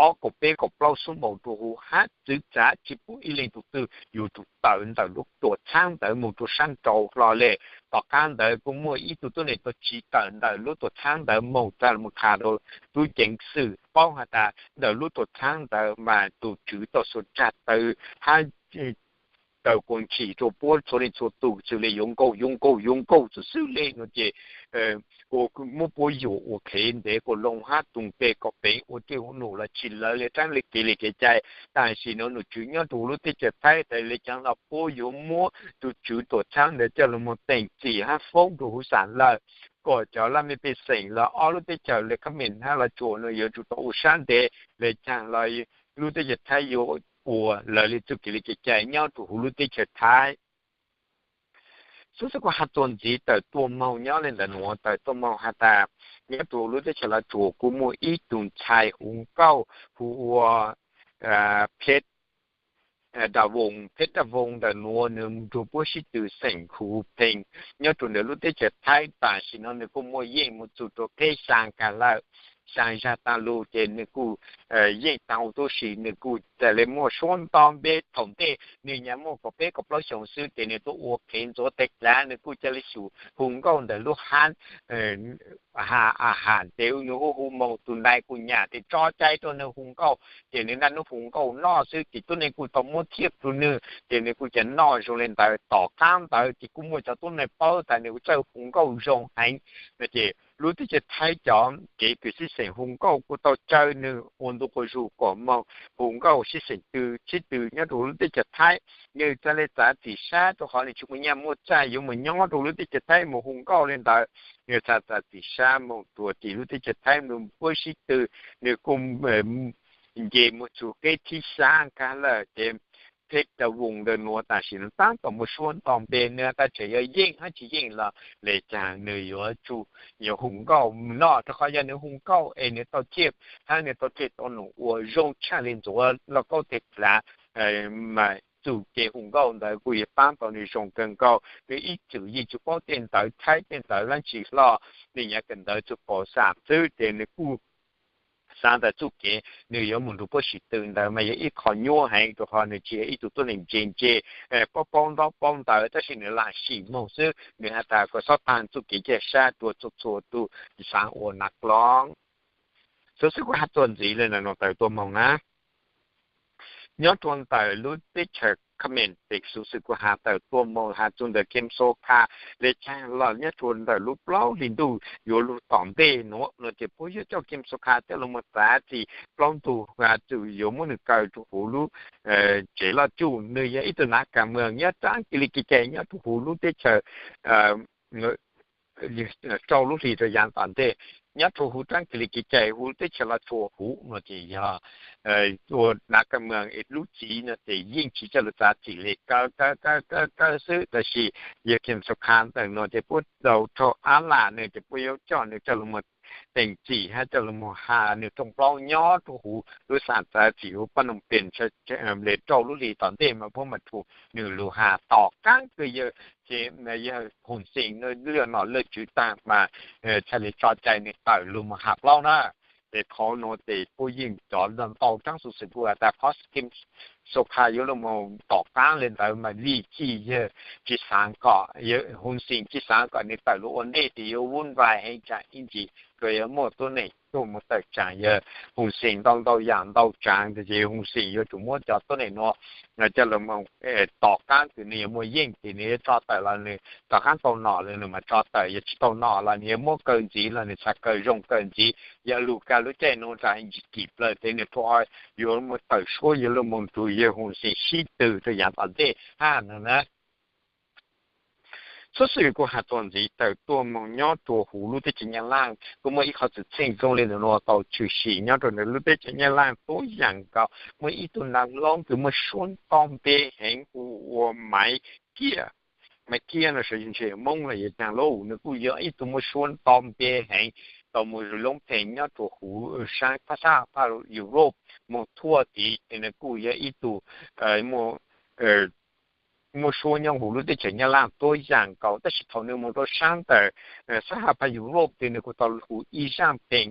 ob kaum peb kaum plaub xuab moos rua huv hab txwv txav tsi pub ib leeg tug twg yuav tsum tawm ntawm lub tuam txhaab ntawd moog rua saab nrau hlo le. Tom qaab ntawd kuj muaj ib tug tuab neeg tau tsi tawm ntawm lub tuam txhaab ntawd moog txag lug moog qha rua tub ceev xwm paub has tas ntawm lub tuam txhaab ntawd mas tug tswv tau xuas rag taw hab taw kuas ntshis rua puab txhua leej txhua tug xws le yuav nkaum yuav nkaum yuav nkaum xwb xwb le no ces kuj muab puab yuam ua qhev ntev quas loo hab tug npe kom peev ua dlej ua num los tsi lawv le raab le kev le kev cai. Tam sim no num tswv nyob rua huv lub teb chaws Thaib tas le caag los puab yuav muab tug tswv tuam txhaab ntawd coj lug moog teem txim hab foob rua huv xam lawm kom cov laj mej pej xeem los ob lub teb chaws le Khab Mem hab Los Tsuas no yuav tsum tau ua sab ntev le caag los lub teb chaws Thaib yuav ua lawv le txuj kev le kev cai nyob rua huv lub teb chaws Thaib. Xov xwm kuv has txuas ntxiv tawm tuaj moog nyob le ntawm nuav tawm tuaj moog has tas nyob rua lub teb chaws Los Tsuas kuj muaj ib tug ntxhais hu nkauj hu ua Pheb Daj Voos. Pheb Daj Voos ntawm nuav nwg nrug puab sib tw xeem Hu Pheej nyob rua ntawm lub teb chaws Thaib. Tam sim no nwg kuj muaj yeej moog txug rua peb xyaa kag lawm, xyaa zag taag lug ces nwg kuj yeej taag huv tub si, nwg kuj txawm le muaj suab nto npe. Thaum ntej nwg nyam muaj kaum peb kaum plaub xyoos xwb ces nwg tuaj ua qhev ntxuav teg dlav, nwg kuj ca le xyum hu nkauj ntawm lub hab has ntev, nwg hu hu moog tus nais kuj nyam tes tso cai rua nwg hu nkauj ces nwg naj nub hu nkauj noj xwb ces tuab neeg kuj tau muab thiaj rua nwg ces nwg kuj ca noj zoo le ntawd. Tom qaab ntawd ces kuj muaj cov tuab neeg paub tas nwg txawj hu nkauj zoo heev no ces lub teb chaws Thaib cov kev kws sib xeem hu nkauj kuj tau caw nwg ua ntu quas zug kom moog hu nkauj sib xeem tw sib tw nyob rua lub teb chaws Thaib. Nwg txawm le txav txim sab rua qhov nwg tsis muaj nyaj muaj txag yuav moog nyob rua lub teb chaws Thaib moog hu nkauj le ntawd. Nwg txawm txav txim sab moog rua tim lub teb chaws Thaib nrug puab sib tw, nwg kuj nce moog txug keb thib sab kag lawm ces Pheb Daj Voos ntawm nuav tam sim nwg taab tom muaj suab nto npe, nwg has tas tseem yog yeej hab tsis yeej los le caag nwg yuav tsum yuav hu nkauj noj, rua qhov yog nwg hu nkauj es nwg tau thiaj hab nwg tau dlej tau num ua zoo tshaj le ntxuav lauj kaub teg dlav mas txuj kev hu nkauj ntawd kuj yuav paab tau nwg zoo kawg nkaus. Nwg ib txwm yeej tsi paub tej ntawv Thaib tej ntawv dlaab tsi hlo, nwg nyam kawm ntawv txug pom xam xwb ces nwg kuj xaav tas txuj kev nwg yuav moog nrug puab sim tw ntawd mas yog ib qho nyuaj heev rua qhov nwg tsi yog ib tug tuab neeg ntse ntse, paub paub ntaub paub ntawv, tab sis nwg lam sim moog xwb. Nwg has tas kom xob taag txuj kev caj sab rua txhua txhua tug xaav ua nav kloob. Xov xwm kuv has txuas ntxiv le ntawm nuav tawm tuaj moog na. Nyob rua ntawm lub teb chaws Khmer tes xov xwm kuv has tawm tuaj moog has txug ntawm Kem Sokha le caag los nyob rua ntawm lub plaub hli ntuj yuav lug tom ntej nuav no ces puab yuav coj Kem Sokha coj lug moog txav txim plaub ntug, txawm yuav muab nwg kaw rua huv lub tsev loj cuj. Nwg yog ib tug nav kas mwam nyob raab kis li kis cai nyob rua huv lub teb chaws rau lub hli rau yav tom ntej, nyob rua huv raab kis li kis cai huv lub teb chaws Los Tsuas huv no ces yog ua nav kas mwam es lub txiv no ces yeej tsi coj lug txav txim le kaw kaw kaw kaw xwb. Tab sis yog Kem Sokha ntawm no ces puab tau rau ab lam nwg ces puab yuav coj nwg coj lug moog teem txim hab coj lug moog has nwg rooj plaub nyob rua huv lub xam txav txim huv Phnom Penh le rau lub hli tom ntej mas puab mam rua nwg lug has. Tom qaab kws yog ces yog Hun Sen lwj nom lwj tswv taag mas txhaj le tso cai nwg tawm lug moog has plaub na. Ces qhov nuav tes puab yeej cov ntau tsaab xov xwm kuv has tas qhov Kem Xoo Pha yuav los mus tom qaab le ntawd mas vim tsi yawg tsi xaav kom, yawg Hun Sen tsi xaav kom nwg tawm lug ua ntej tes yuav vun vais heev tsaam ib ntsis tsuas yuav muaj tuab neeg tuaj mus tawm tsaam yawg Hun Sen ntau ntau yaam ntau tsaav tes yawg Hun Sen yuav tsum muab cov tuab neeg nuav coj los tom qaab kws nwg yuav muaj yeej tes nwg yuav tso tawm los nwg tom qaab tau nom los nwg mas tso tawm, yog tsi tau nom los nwg yuav muab kaw ntxiv los nwg txhaj kaw zoo kaw ntxiv. Yog lug kag lub caij nuav tsaam ib ntsis kim plawg tes nwg rua yuav muaj tawm suab yuav lug moog nrug yawg Hun Sen sib tw rua yaav tom ntej hab no na. Xuv xwm kuv has txuas ntxiv tawm tuaj moog nyob rua huv lub teb chaws Nyab Laj kuj muaj ib qhov txwm txheej zoo le ntawm nuav tau tshwm sim nyob rua ntawm lub teb chaws Nyab Laj tuab yaam nkaus. Muaj ib tug nam loob kws muaj suab nto npe heev hu ua Maiv Kiaj. Maiv Kiaj no sawv daws ntshe Moob los yuav caag lub, nws kuj yog ib tug muaj suab nto npe heev tau mus loob pheej nyob rua huv saab phab sab phab Europe moog thuaj tid, ces nws kuj yog ib tug muaj suab nyob huv lub teb chaws Nyab Laj tuab yaam nkaus. Tab sis thaum nws moog rua saab ntawm sab hab phab Europe tes nws kuj tau huv ib zaaj pheej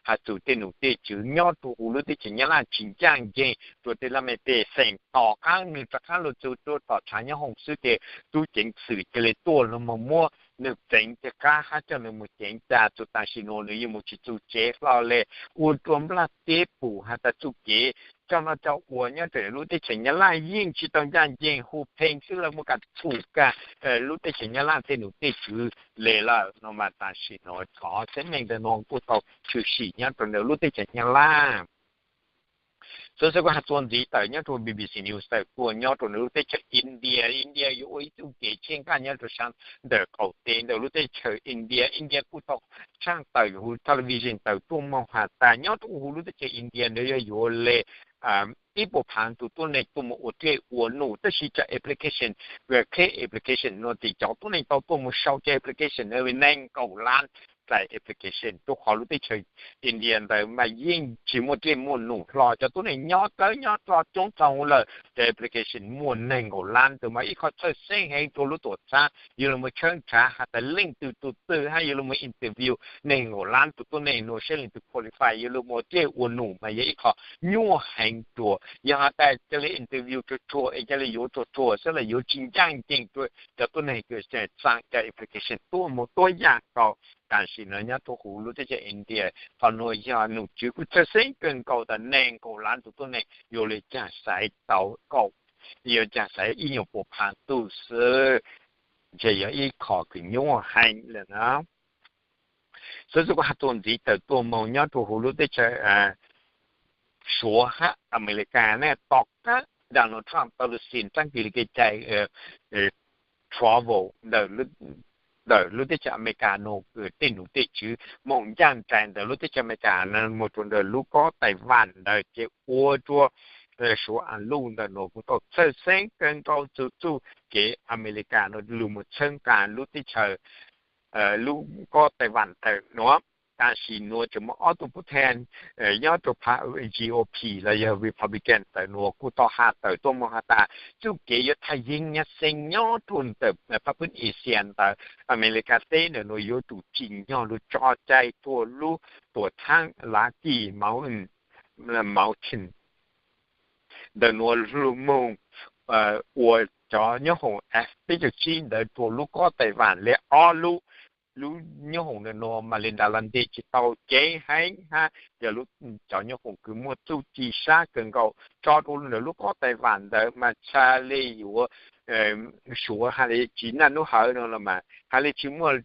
has txug tej num tej tswv nyob rua huv lub teb chaws Nyab Laj tsis ncaaj nceeg rua tej laj mej pej xeem. Tom qaab nws rov qaab lug txug rua tom tshav nyob hoom xwb ces tub ceev xwm ca le tuaj lug moog muab nws txeev tej qab hab coj nws mus ceev tas txug tam sim nuav nws yeej mus tsis txug tsev hlo le, ua rua nplaj teb pum has tas txuj kev coj noj coj ua nyob rua lub teb chaws Nyab Laj yeej tsis tau ncaaj nceeg, hu pheej xwb lawv muaj kam txhum kag lub teb chaws Nyab Laj tej num tej tswv le lawm no mas tam sim nuav cov teeb meem ntawm nuav kuj tau tshwm sim nyob rua ntawm lub teb chaws Nyab Laj. Xuv xwm kuv has txuas ntxiv tawm nyob rua B B C News tawm tuaj nyob rua ntawm lub teb chaws India, India yuav ua ib txuj kev tsheej nqaj nyob rua saab ntawm qaum teb ntawm lub teb chaws India. India kuj tau tshaaj tawm huv television tawm tuaj moog has tas nyob rua huv lub teb chaws India ntawd yuav yuav le ib puas phaav tug tuab neeg tuaj mus ua dlej ua num, tab sis cov application, qheb application nuav tes cov tuab neeg tau tuaj mus sau cov application ntawd neeg nkaum lab dlaim application, rua qhov lub teb chaws India ntawd mas yeej tsis muaj dlej muaj num hlo, cov tuab neeg nyob dlawb nyob rau coob txog huv lawm, cov application muaj neeg nkaum lab ntawd mas ib qho txhawj xeeb heev rua lub tuam txhab yuav lug mus tshawb nrhav has tas leej twg tug twg hab yuav lug mus interview neeg nkaum lab tug tuab neeg nuav saib leej twg qualify yuav lug mus ua dlej ua num mas yog ib qho nyuaj heev rua. Yog has tas ca le interview tsuag tsuag es ca le yuav tsuag tsuag xwb los yuav tsis ncaaj nceeg rua cov tuab neeg kws txaam cov application tuaj mus tuab yaam nkaus. Tam sim nuav nyob rua huv lub teb chaws India, qhov nuav yog num tswv kuj txhawj xeeb kawg nkaus tas neeg nkaum lab tug tuab neeg yuav le caag xaiv tau kaum, yuav caag xaiv ib nyuag puas phaav tug xwb, ntshe yog ib qho kws nyuaj heev lawm na. Xuv xwm kuv has txuas ntxiv tawm tuaj moog nyob rua huv lub teb chaws Suav hab Amelikas ne, tom qab Donald Trump tau lug xim txaab kis le kev cai travel ntawm lub teb chaws Amelikas nuav, tej num tej tswv moog ncaaj nraim ntawm lub teb chaws Amelikas nuav mus rua ntawm lub kob Taiwan ntawd ces ua rua Suav Aluj ntawm nuav kuj tau txhawj xeeb kawg nkaus txug txuj kev Amelikas nuav lug mus txhawb nqa lub teb chaws lub kob Taiwan ntawm nuav. Tam sim nuav tseem muaj ob tug pub then nyob rua phab G O P los yog Republican ntawm nuav kuj tau has tawm tuaj moog has tas txuj kev yuav thaj yeeb nyab xeeb nyob rua ntawm phab pub Asia ntawd, Amelikas teb ntawm nuav yuav tsum tsim nyog lug tso cai rua lub tuam thaab Lucky Mountain ntawm nuav lug moog ua cov nyoob hoom F peb caug tsib ntawd rua lub kob Taiwan le ob lub. Lub nyoob hoom ntawm nuav mas le ntas los nteg tsis tau ceev heev hab yog lub, cov nyoob hoom kws muaj txuj ci sab kawg nkaus tso rua ntawm lub kob Taiwan ntawd mas txhaj le yuav Suav has le tsis naj nub hawv no los mas has le tsis muaj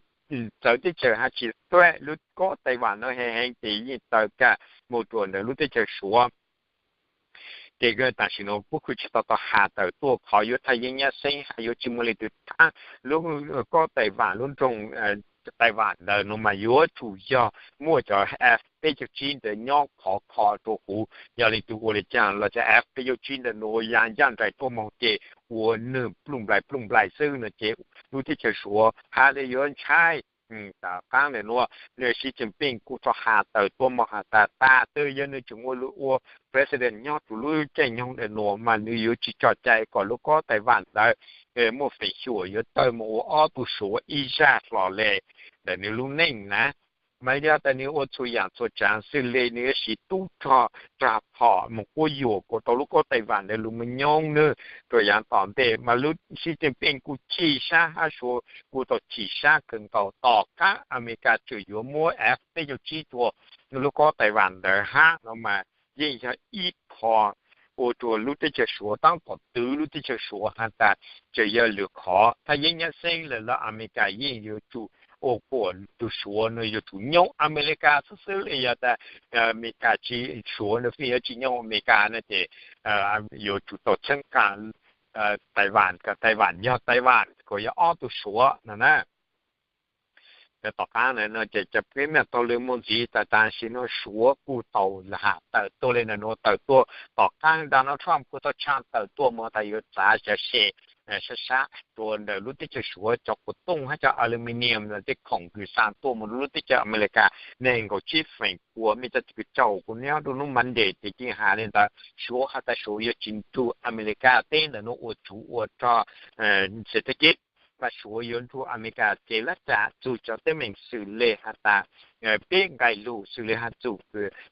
txawv teb chaws has tsis tuaj lub kob Taiwan nuav heev heev ces yeej tawg kag mus rua ntawm lub teb chaws Suav. Ces tam sim nuav kuj khwv tsis tau tau has tawm tuaj qhov yuav thaj yeeb nyab xeeb has yuav tsis muaj leej twg thaab lub kob Taiwan lub nroog Taiwan ntawd nuav mas yuav tsum yog muaj cov F peb caug tsib ntawd nyob khov kho rua huv. Yog leej twg ua le caag los cov F peb caug tsib ntawd nuav ya ncaaj nraim tuaj moog ces ua nwg pluj nplais pluj nplais xwb no ces lub teb chaws Suav has le yuav ntshai. Tom qaab ntawm nuav nwg Xi Jinping kuj tau has tawm tuaj moog has tas tas twg yog nwg tseem ua lug ua president nyob rua lub caij nyoog ntawm nuav mas nwg yuav tsis tso cai kom lub kob Taiwan ntawd muaj feem xyuam yuav tawg moog ua ob tug Suav ib zag hlo le ntawm nwg lub neej na. mas yog tas nws ua txhua yam txhua tsav xws li nws yuav siv tub rog rog phom mus quab yuam kuas tau lub kaub Taiwan ntawd lug moog nyoob nwg rua yaav tom ntej mas lub Xi Jinping kuj chim sab hab Suav kuj tau chim sab kawg nkaus. Tom qaab Amelikas tseem yuav muab F peb caug tsib rua lub kaub Taiwan ntawd hab no mas yeej yog ib qho ua rua lub teb chaws Suav taab tom twv lub teb chaws Suav has tas tseem yog lwm qhov thaj yeeb nyab xeeb lawm los Amelikas yeej yuav tsum ua kuas tug Suav no yuav tsum nyoob Amelikas xwb xwb le. Yog tas Amelikas tsi, Suav no fij yuav tsi nyoob Amelikas no ces yuav tsum tau txheeb qaa Taiwan kom Taiwan yog Taiwan kuas yog ob tug Suav no na. Tom qaab no ces cov peb mej taug le moog ntxiv tas tam sim no Suav kuj tau has tawm tuaj le ntawm nuav, tawm tuaj tom qaab Donald Trump kuj tau tshaj tawm tuaj moog tas yuav txav cov se sab sab rua ntawm lub teb chaws Suav cov quas tooj hab cov aluminium los tej khoom kws xa tuaj moog lub teb chaws Amelikas neeg nkaum tsib feem pua. Mej cov txwj kws tsaug kuv nyob rua hnub Monday ces yeej has le ntawd, Suav has tas Suav yuav tsi nrug Amelikas teb ntawm nuav ua tsov ua rog xev thab kib, mas Suav yuav nrug Amelikas cev lab tsam txug cov teeb meem xws le has tas peb nqai lug xws le has txug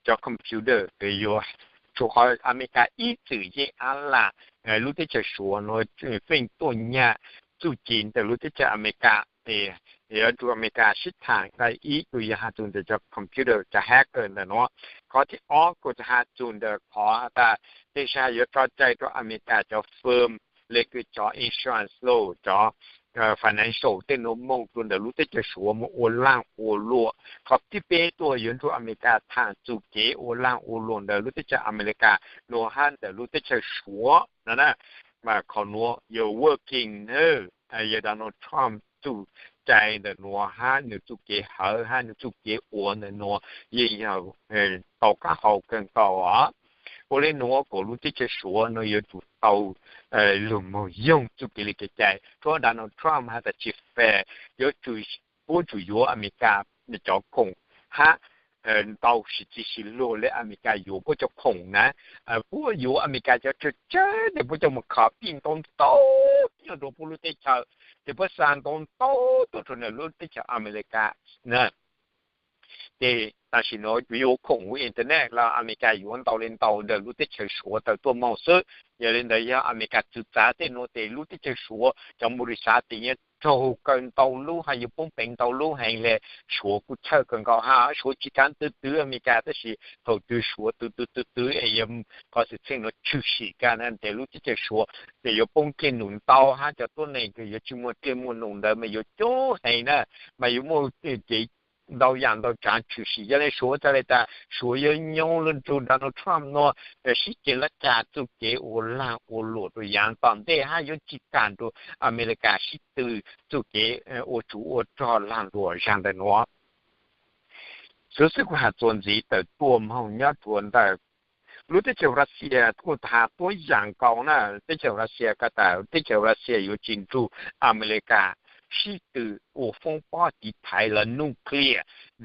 cov computer yuav, rua qhov Amelikas ib txwm yeej ab lam lub teb chaws Suav nuav feej tuaj nyag txuj ci ntawm lub teb chaws Amelikas es yuav nrug Amelikas sib thaam nqai ib kuj yog has txug ntawm cov computer cov hacker ntawm nuav. Qhov thib ob kuj has txug ntawm qhov has tas tej sab yuav tso cai rua Amelikas cov firm le kws cov insurance law, cov financial tej nuav moog rua ntawm lub teb chaws Suav moog ua laag ua luam. Qhov thib peb tuaj yuav nrug Amelikas thaam txuj kev ua laag ua luam ntawm lub teb chaws Amelikas nuav hab ntawm lub teb chaws Suav no na. Mas qhov nuav yuav working na, yog Donald Trump txuj cai ntawm nuav hab nwg txuj kev hawv hab nwg txuj kev ua ntawm nuav yeej yog tau qaab hau kawg nkaus os. Ua le nuav kuas lub teb chaws Suav nuav yuav tsum tau lug moog yoog txuj kev le kev cai. Rua Donald Trump has tas tsi fam, yuav tsum, puab tsum yuav Amelikas cov khoom hab ntau sis txwv sis luag le Amelikas yuav puab cov khoom na. Puab yuav Amelikas cov tsawg tsawg tes puab coj moog kho pij ntau ntau nyob rua puab lub teb chaws, tes puab xa ntau ntau tuaj rua ntawm lub teb chaws Amelikas na. Ces tam sim nuav yuav khoom hu internet los Amelikas yuav ntau le ntau ntawm lub teb chaws Suav tawm tuaj moog xwb. Yog le ntawd yog Amelikas txwv txav tej nuav tes lub teb chaws Suav cov npu ris xav tes yuav raug kawg ntau lub hab yuav poob peev ntau lub heev le. Suav kuj txhawj kawg nkaus hab Suav tsi kav twv twv Amelikas tab sis thaum twg Suav twv twv twv twv es yog qhov xwm txheej nuav tshwm sim kag na tes lub teb chaws Suav tes yuav poob dlej num ntau hab cov tuab neeg kws yuav tsi muaj dlej muaj num ntawd mas yuav coob heev na. Mas yuav muaj kev ntau yam ntau tsaav tshwm sim. Yog le Suav tas le tas Suav yuav nyoo le nrug Donald Trump nuav sib cev lab tsam txuj kev ua laag ua luam rua yaav tom ntej hab yuav tsi kam nrug Amelikas sib tw txuj kev ua tsov ua rog laag luam zaag ntawm nuav. Xuv xwb kuv has txuas ntxiv tawm tuaj moog nyob rua ntawm lub teb chaws Russia kuj has tuab yaam nkaus na. Teb chaws Russia ko tas teb chaws Russia yuav tsi nrug Amelikas sib tw ua foob pob tiv thaiv los nuclear.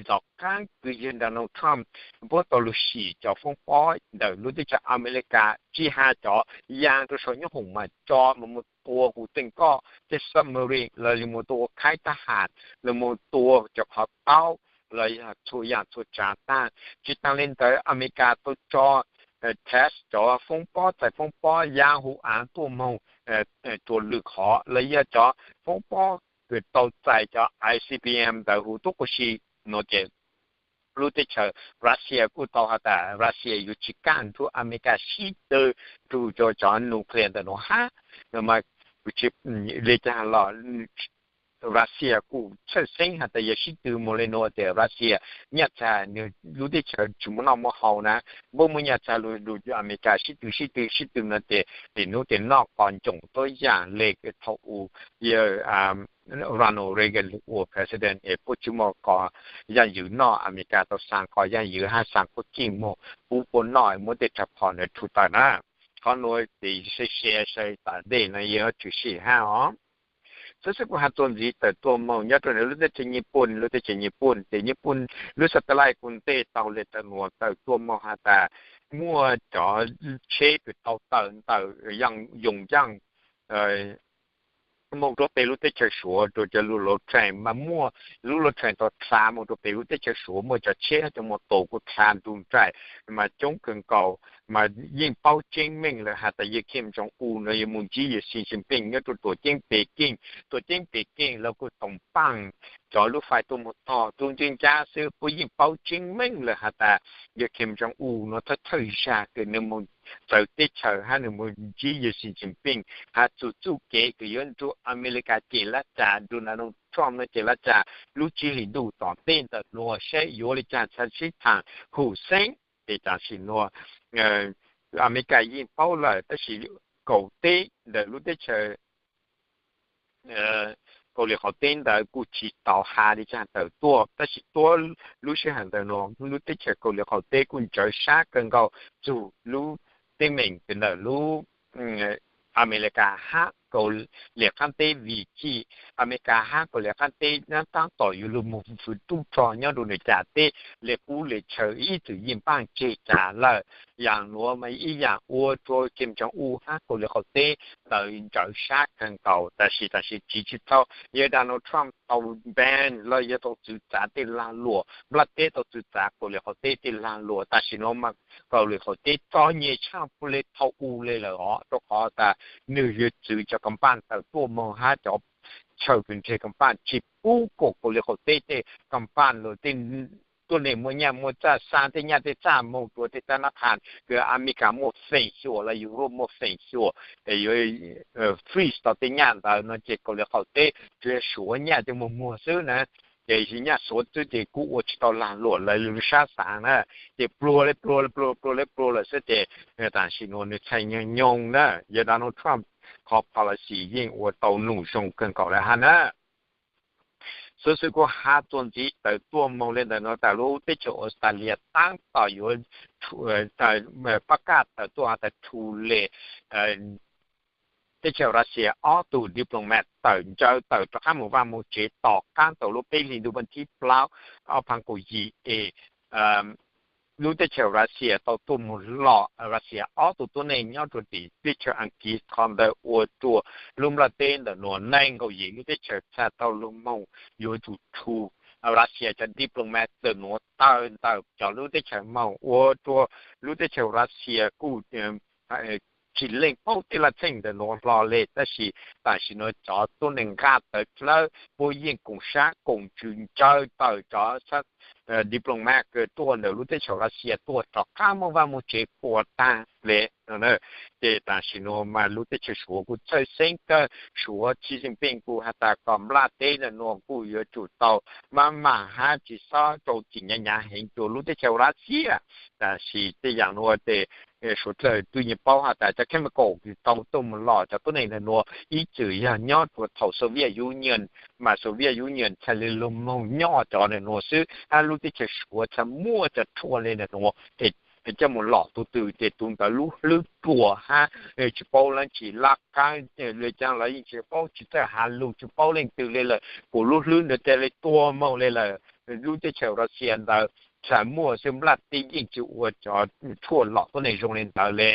Tom qaab kws yog Donald Trump puab tau lug sim cov foob pob ntawm lub teb chaws Amelikas tsi has cov yaa rua sau nyob hoom mas tso los mus tua huv teej koj tej submarine los mus tua khaib tab has los mus tua cov qhov taub los yog txhua yaam txhua tsaav taag. Tsi taag le ntawd Amelikas tau tso test cov foob pob txais foob pob yaa huv av tuaj moog rua lwm qhov los yog cov foob pob kws tau txais cov I C B M ntawd huv tub quas si no ces lub teb chaws Russia kuj tau has tas Russia yuav tsi kam nrug Amelikas sib tw nrug rua cov nuclear ntawm nuav hab. No mas le caag los Russia kuj txhawj xeeb has tas yog sib tw moog le nuav tes Russia nyaj txag nwg lub teb chaws tsi muaj noj muaj haus na. Puab muaj nyaj txag lug nrug Amelikas sib tw sib tw sib tw no tes tim nub tes noj qos ntsoom tuab yaam le thaum u yog Ronald Reagan ua president es puab tsi muaj qos yaaj ywm noj, Amelikas tau xaa qos yaaj ywm hab xaa quab kij moog pub puab noj muab tej rag phom ntawd rhu tawm na. Qhov nuav tes se se sai tom ntej no yog tshwm sim hab os. Xwb xwb kuv has txuas ntxiv tawm tuaj moog nyob rua ntawm lub teb chaws Nyij Pooj, lub teb chaws Nyij Pooj tes Nyij Pooj lub satellite kuj nteg tau le tawm nuav tawm tuaj moog has tas muaj cov tsheb kws tau tawm ntawm yoog yaaj mus rau pem lub teb chaws Suav rau cov lub lov tsees mas muaj lub lov tsees tau dha mus rau pem lub teb chaws Suav, muaj cov tsheb cov mus tus kuj dha ntu nraim mas coob kawg nkaus, mas yeej paub tseeb meej lawm has tas yawg Kim Jong Un no yuav mus ntsib yawg Xi Jinping nyob rau tuam ceeb Peking. Tuam ceeb Peking los kuj toom paaj cov lub fais tuaj mus tog tub ntseb ncab xwb, puab yeej paub tseeb meej lawm has tas yawg Kim Jong Un no thawj thawj zag kws nws mus txawv teb chaws hab nws mus ntsib yawg Xi Jinping has txug txuj kev kws yuav nrug Amelikas cem lab tsam, nrug Donald Trump no cem lab tsam lub tsib hlis ntuj tom ntej ntawm nuav saib yuav le caag txhad sib thaam hum xeeb. Ces tam sim nuav Amelikas yeej paub lawm tab sis kaum teb ntawm lub teb chaws Kaus Lim Qaum Teb ntawd kuj tsis tau has li caag tawm tuaj, tab sis tuab lub sij hawm ntawm nuav lub teb chaws Kaus Lim Qaum Teb kuj ntsawv sab kawg nkaus txug lub teeb meem kws ntawm lub Amelikas hab Kaus Lim Qaab Teb, vim tsi Amelikas hab Kaus Lim Qaab Teb nyob taab tom yuav lug moog fwv tub rog nyob rua nwg cas teb, le qub le chaw ib txwm yeej npaaj tseg cas lawm. Yaam nuav mas ib yaam ua rua Kim Jong Un hab Kaus Lim Qaum Teb ntawd ntsawv sab kawg nkaus, tab sis tam sim tsiv tsi tau, yawg Donald Trump tau ban los yog tau txwv txav tej lag luam, nplaj teb tau txwv txav Kaus Lim Qaum Teb tej lag luam, tam sim nuav mas Kaus Lim Qaum Teb txom nyem tshaj plaws le thaum u le lawm os, rua qhov tas nwg yuav txwv cov kam paaj tawm tuaj moog hab cov chaw kws nreg kam paaj tsi pub kom Kaus Lim Qaum Teb tej kam paaj los tej tuab neeg muaj nyaj muaj txaj xa tej nyaj tej txaj moog rua tej tab nab qha kws Amelikas muaj feem xyuam los Europe muaj feem xyuam yuav freeze tau tej nyaj ntawd no ces Kaus Lim Qaum Teb tsuas yog suav nyaj coj moog muag xwb na. Ces yog nyaj suav xwb ces kuj ua tsi tau lag luam lawv lub sab xaav na. Ces pluag le pluag le pluag, pluag le pluag lawm xwb ces tam sim nuav nwg txhaj nyoog nyoog na. Yawg Donald Trump qhov policy yeej ua tau num zoo kawg nkaus lawm hab na. Xuv xwm kuv has txuas ntxiv tawm tuaj moog le ntawm nuav tas lub teb chaws Australia taab tom yuav pab kaj tawm tuaj has tas rhu le teb chaws Russia ob tug diplomat tawm ntsawv tawm rov qab moog vaj moog tsev tom qaab tau lub peb hlis ntuj vas thib plaub ob phav kaum yim es lub teb chaws Russia tau tuaj moog lom Russia ob tug tuab neeg nyob rua tim teb chaws Askiv, qhov ntawd ua rua lub nplaj teb ntawm nuav nees nkaum yim lub teb chaws txhaj tau lug moog yuav tsum rhu Russia cov diplomat ntawm nuav tawm ntawm cov lub teb chaws moog ua rua lub teb chaws Russia kuj tsis leej paub tej laj txheej ntawm nuav hlo le, tab sis tam sim nuav cov tuab neeg nqaj tawv dlawb puab yeej koom sab koom ntsws ntsawv tawm cov diplomat kws tuaj ntawm lub teb chaws Russia tuaj rov qab moog vaj moog tsev puas taag le. Ces tam sim nuav mas lub teb chaws Suav kuj txhawj xeeb kawg, Suav Xi Jinping kuj has tas kom nplaj teb ntawm nuav kuj yuav tsum tau maj mam hab tsis xob rau txim nyav nyav heev rua lub teb chaws Russia. Tam sis tej yaam nuav ces Suav dlawg twb yeej paub has tas cov chemical kws tau tuaj moog lom cov tuab neeg ntawm nuav ib txwm yog nyob rua thaum Soviet Union, mas Soviet Union txhaj le lug moog nyob cov ntawm nuav xwb, hab lub teb chaws Suav txhaj muaj cov rhuaj le ntawm nuav es coj moog lom tug twg ces tug ntawd lub hlwb ruam hab tsis paub leej tsis laj qaab le caag los yeej tsis paub tsis txawj has lug tsis paub leej twg le lawm, kuas lub hlwb ntawd cia le tuag moog le lawm. Lub teb chaws Russia ntawd txhaj muaj xwb, nplaj teb yeej tsis ua cov rhuaj lom tuab neeg zoo le ntawd le.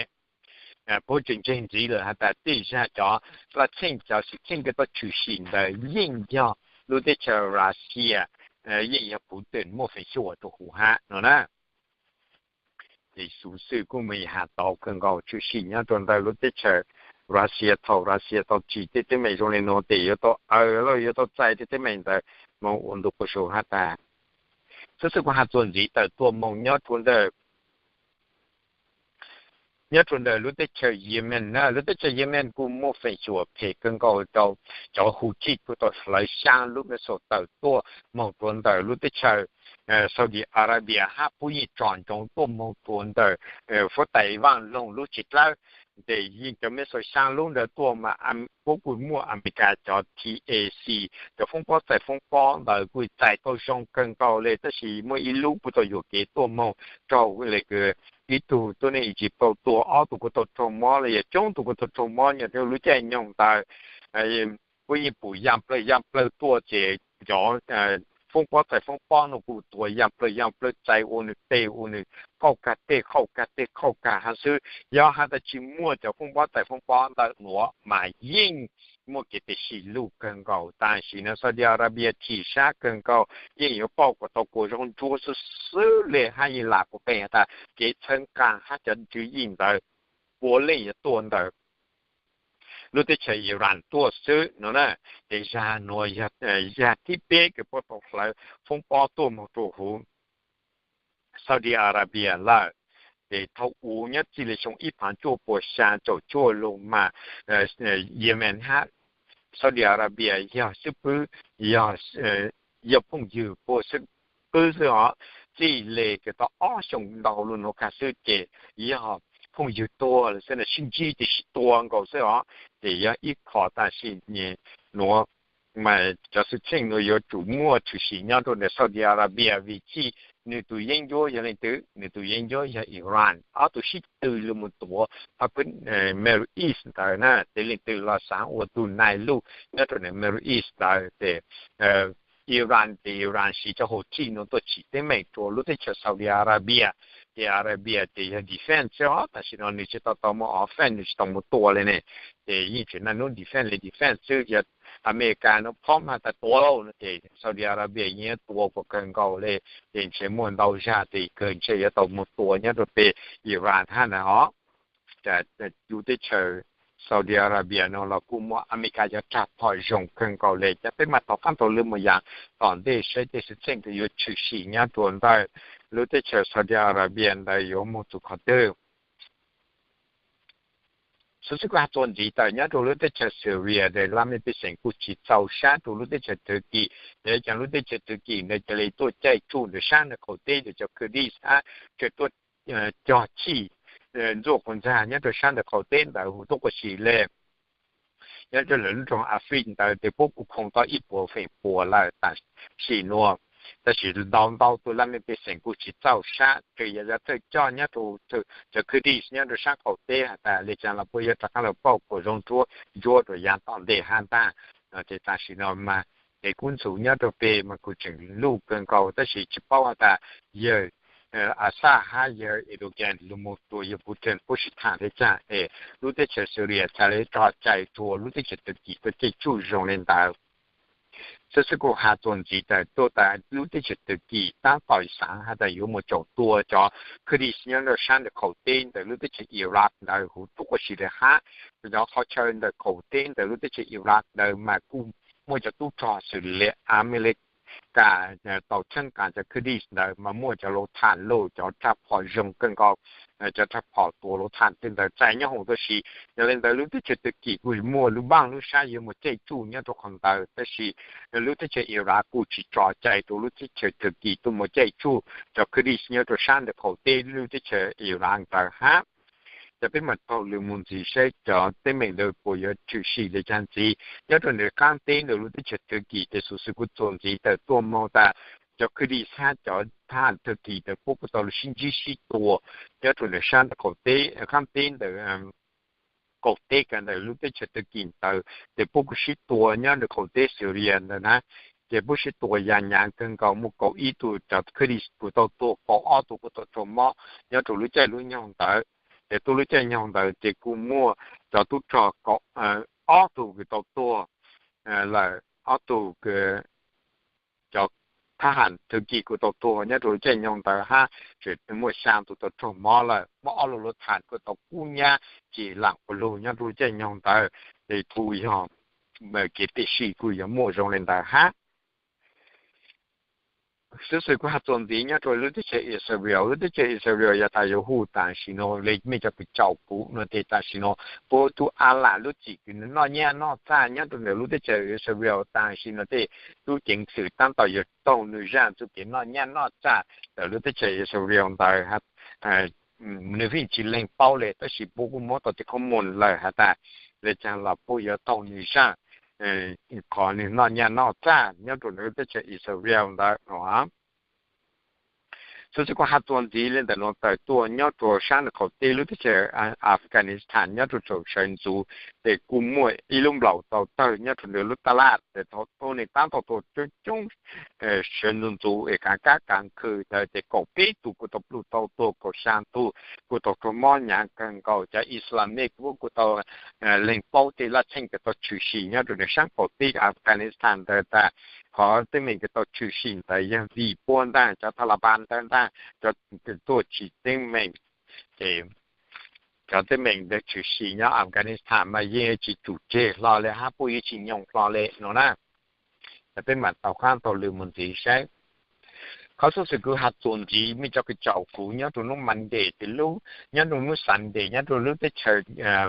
Puab tseem ntseeg ntxiv lawm has tas tej zag cov laj txheej cov xwm txheej kws tau tshwm sim ntawd yeej yog lub teb chaws Russia, yeej yog Putin muaj feem xyuam rua huv hab no na. Ces xuv xwm kuj muaj has tau kawg nkaus tshwm sim nyob rua ntawm lub teb chaws Russia thaum Russia tau tsim tej teeb meem zoo le nuav ces yuav tau aws los yuav tau txais tej teeb meem ntawd moog ua ntu quas su hab tas. Xuv xwm kuj has txuas ntxiv tawm tuaj moog nyob rua ntawm nyob rua ntawm lub teb chaws Yemen na, lub teb chaws Yemen kuj muaj feem xyuam phem kawg nkaus rau cov Houthi kuj tau hlawv xyaa lub missile tawm tuaj moog rua ntawm lub teb chaws Saudi Arabia hab puab yeej tsom ntsoov tuaj moog rua ntawm fuab tais Vaaj Loog lub tsev dlawb. Ces yeej cov missile xyaa lub ntawd tuaj mas puab kuj muaj Amelikas cov TAC, cov foob pob txais foob pob ntawd kuj txais tau zoo kawg nkaus le, tab sis muaj ib lub kuj tau yuam kev tuaj moog raug le kws ib tug tuab neeg Egypt tau tua, ob tug kuj tau raug mob le yog coob tug kuj tau raug mob nyob rua lub caij nyoog ntawd. Puab yeej pum ya plawg ya plawg tuaj ces cov foob pob txais foob pob no kuj tua ya plawg ya plawg txais ua nws teg ua nws qauj kag teg qauj kag teg qauj kag hab xwb. Yog has tas tsis muaj cov foob pob txais foob pob ntawm nuav mas yeej muaj kev tes sim luj kawg nkaus. Tam sim no Saudi Arabia chim sab kawg nkaus, yeej yuav pauj kom tau kua zoo ntsuab xwb xwb le hab yeej lam kuv qee has tas kev txhawb nqa hab cov tswv yim ntawd puav leej yuav tuaj ntawm lub teb chaws Iran tuaj xwb no na. Ces zag nuav yog zag thib peb kws puab tau hlawv foob pob tuaj moog rua huv Saudi Arabia lawm. Ces thaum u nyob txij li xyoo ib phav cuaj puas xya caum cuaj lug mas Yemen hab Saudi Arabia yog xib pwb, yog, yog phooj ywg puag xib pwb xwb os. Txij li kws tau ob xyoos ntau lug nuav kag xwb ces yog phooj ywg tuag lawm xwb, sib ntsib tiam sis tua nkaus xwb os. Ces yog ib qho tam sim nuav mas cov xwm txheej nuav yuav tsum muaj tshwm sim nyob rua ntawm Saudi Arabia vim txij nwg tus yeeb ncuab yog leej twg? Nwg tus yeeb ncuab yog Iran. Ob tug sib tw lug mus tuav phab pwb Middle East ntawd na, ces leej twg los xav ua tug nais luj nyob rua ntawm Middle East ntawd. Ces Iran ces Iran siv cov Houthi nuav tuaj tsim teeb meem rua lub teb chaws Saudi Arabia. Ces Arabia ces yog defense xwb os, tam sim no nwg tsi tau tau muaj offense, nwg tsi tau muaj tua le ne. Ces yeej tseem naj nub defense le defense xwb, yog America nuav phob mas tas tua lauj no ces Saudi Arabia yeej yuav tua puas kawg nkaus le. Ces ntshe muaj ntau zag tes kawg ntshe yuav tau muaj tua nyob rua peg Iran hab ntag os. Lub teb chaws Saudi Arabia no los kuj muaj America cov rag phom zoo kawg nkaus le. Ces peb mas thov qaab tau lwm mus yaam tom ntej saib tej xwm txheej kws yuav tshwm sim nyob rua ntawm lub teb chaws Saudi Arabia ntawd yuav moog txug qhov twg. Xov xwm kuj has txuas ntxiv tawm nyob rua lub teb chaws Syria ntawd, laj mej pej xeem kuj tsis txaus sab rua lub teb chaws Turkey. Yog le caag lub teb chaws Turkey ntawd ca le tuaj caij tsuj ntawm sab ntawm qaum teb ntawm cov Kurdish hab, tseem tuaj cog chij ntxuaj quas ntxag nyob rua sab ntawm qaum teb ntawd huv tub quas si le. Nyob rua lawv lub nroog Afrin ntawd tes puab kuj khoov tau ib puas feem pua lawm tam sim nuav. Tab sis ntau ntau tug laj mej pej xeem kuj tsis txaus sab, tsuas yog cov thawj coj nyob rua cov Kurdish nyob rua sab qaum teb has tas le caag los puab yuav rov qaab lug pauj kua zoo ntsuab rua yav tom ntej hab ntag. Ces tam sim no mas kev kub ntxhuv nyob rua peg mas kuj tseem luj kawg nkaus, tab sis tsis paub has tas yawg Assad hab yawg Erdogan lug mus rua yawg Putin puab sib tham le caag es lub teb chaws Syria txhad le rog cai rua lub teb chaws Turkey tuaj caij tsuj zoo le ntawd. Xov xwm kuj has txuas ntxiv tawm tuaj tas lub teb chaws Turkey taab tom xaav has tas yuav mus caum tua cov Kurdish nyob rua sab ntawm qaum teb ntawm lub teb chaws Iraq ntawd huv tub quas si le hab. Cov qhov chaw ntawm qaum teb ntawm lub teb chaws Iraq ntawd mas kuj muaj cov tub rog xws le Amelikas tau txhawb nqa cov Kurdish ntawd mas muaj cov luv tham luj, cov rag phom zoo kawg nkaus, cov rag phom tua luv tham tej ntawd txais nyob hoom tub si. Yog le ntawd lub teb chaws Turkey kuj muaj lub npaaj lub sab yuav mus caij tsuj nyob rua qhov ntawd, tab sis lub teb chaws Iraq kuj tsis tso cai rua lub teb chaws Turkey tuaj mus caij tsuj cov Kurdish nyob rua sab ntawm qaum teb lub teb chaws Iraq ntawd hab. Ces peb mam taug lw mus ntxiv saib cov teeb meem ntawd puas yuav tshwm sim le caag ntxiv. Nyob rua ntawm qaab teb ntawm lub teb chaws Turkey tes xov xwm kuj txuas ntxiv tawm tuaj moog tas cov Kurdish hab cov thab ham Turkey ntawd puab kuj tau lug sib ntsib sib tua nyob rua ntawm sab ntawm qaum teb, qaab teb ntawm qaum teb kag ntawm lub teb chaws Turkey ntawd tes puab kuj sib tua nyob rua qaum teb Syria ntawd na. Ces puab sib tua ya nyav kawg nkaus, muaj kaum ib tug cov Kurdish kuj tau tuag, kaum ob tug kuj tau raug mob nyob rua lub caij lub nyoog ntawd. Ces tuaj lub caij nyoog ntawd ces kuj muaj cov tub rog kaum ob tug kuj tau tuag lawm, ob tug cov thab ham Turkey kuj tau tuag nyob rua lub caij nyoog ntawd hab, tseem muaj xyaa tug tau raug mob lawm, muaj ob lub luv tham kuj tau kub nyab tsis laam quas lug nyob rua lub caij nyoog ntawd. Ces kuj yog kev tib si kuj yuav muaj zoo le ntawd hab. Xov xwm kuj has txuas ntxiv nyob rua lub teb chaws Israel, lub teb chaws Israel yog tas yuav hu tam sim no le mej cov kws caum kuv no tes tam sim no puab tub a lam lub txim kws noj nyaj noj txag nyob rua ntawm lub teb chaws Israel tam sim no tej tub ceev xwm taab tom yuav taug nwg zaaj txuj kev noj nyaj noj txag ntawm lub teb chaws Israel ntawd. Nwg yeej tsis leeg paub le, tab sis puab kuj muab tau tej qhov muag lawm has tas le caag los puab yuav taug nwg zaaj qhov nwg noj nyaj noj txag nyob rua ntawm lub teb chaws Israel ntawd no. Xov xwm kuj has txuas ntxiv li ntawm nuav tawm tuaj nyob rua sab nws qaum teb lub teb chaws Afghanistan nyob rua tsaum sawv ntxuv, ces kuj muaj ib lub nplaum tau tawg nyob rua ntawm lub taj laj, ces thaum tuab neeg taab tau tuaj coob coob sawv ntxuv ntxuv es kaav kab kaav khw ntawd ces kaum peb tug kuj tau pluj tau tuag, kaum xyaa tug kuj tau raug mob hnyav kawg nkaus. Cov Islamic kuj tau leeg paub tej laj txheej kws tau tshwm sim nyob rua nws sab qaum teb Afghanistan ntawd tas qhov teeb meem kws tau tshwm sim ntawd yog vim puab ntag, cov Taliban ntawd ntag, cov tuaj tsim teeb meem. Ces cov teeb meem ntawd tshwm sim nyob Afghanistan mas yeej tsis tsum tseg hlo le hab puab yeej tsis nyoog hlo le no na. Peb mam tau qaab taug lw mus ntxiv saib. Qhov xov xwm kuv has txuas ntxiv mej cov kws caum kuv nyob rua hnub Monday, ces lub, nyob rua hnub Sunday nyob rua lub teb chaws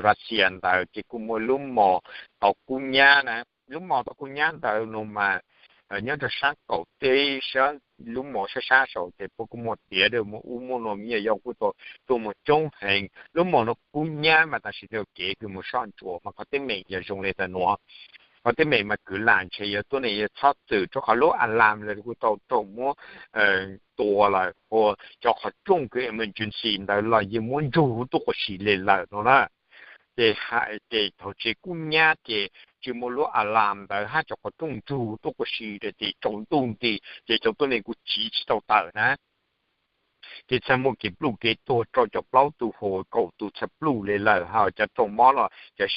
Russia ntawd ces kuj muaj lub mos tau kub nyab na. Lub mos tau kub nyab ntawd no mas nyob rua sab qaum teb sab, lub mos sab sab saud ces puab kuj muaj tiav dlawg muaj ub muaj no, me nyuam yaus kuj tau tuaj muag coob heev. Lub mos no kub nyab mas tam sim no kev kws mus soj ntsuam mas qhov teeb meem yog zoo le ntawm nuav. Qhov teeb meem mas kwv lam ntshe yuav tuab neeg yuav txhob txwm rua qhov lub alarm lawm kuj tau raug muab tua lawm, ua cov qhov rooj kws emergency ntawd los yeej muab ntsug huv tuaj quas si le lawm no na. Ces, ces thaum tsev kub nyab ces tsis muaj lub alarm ntawd hab cov qhov rooj ntsug tuaj quas si rua ces tsaus ntuj nti ces cov tuab neeg kuj tsiv tsis tau tawm na. Ces txhaj muaj kev pluj kev tuag rau caum plaub tug, hos kaum tug txhaj pluj le lawm, hos cov raug mob los cov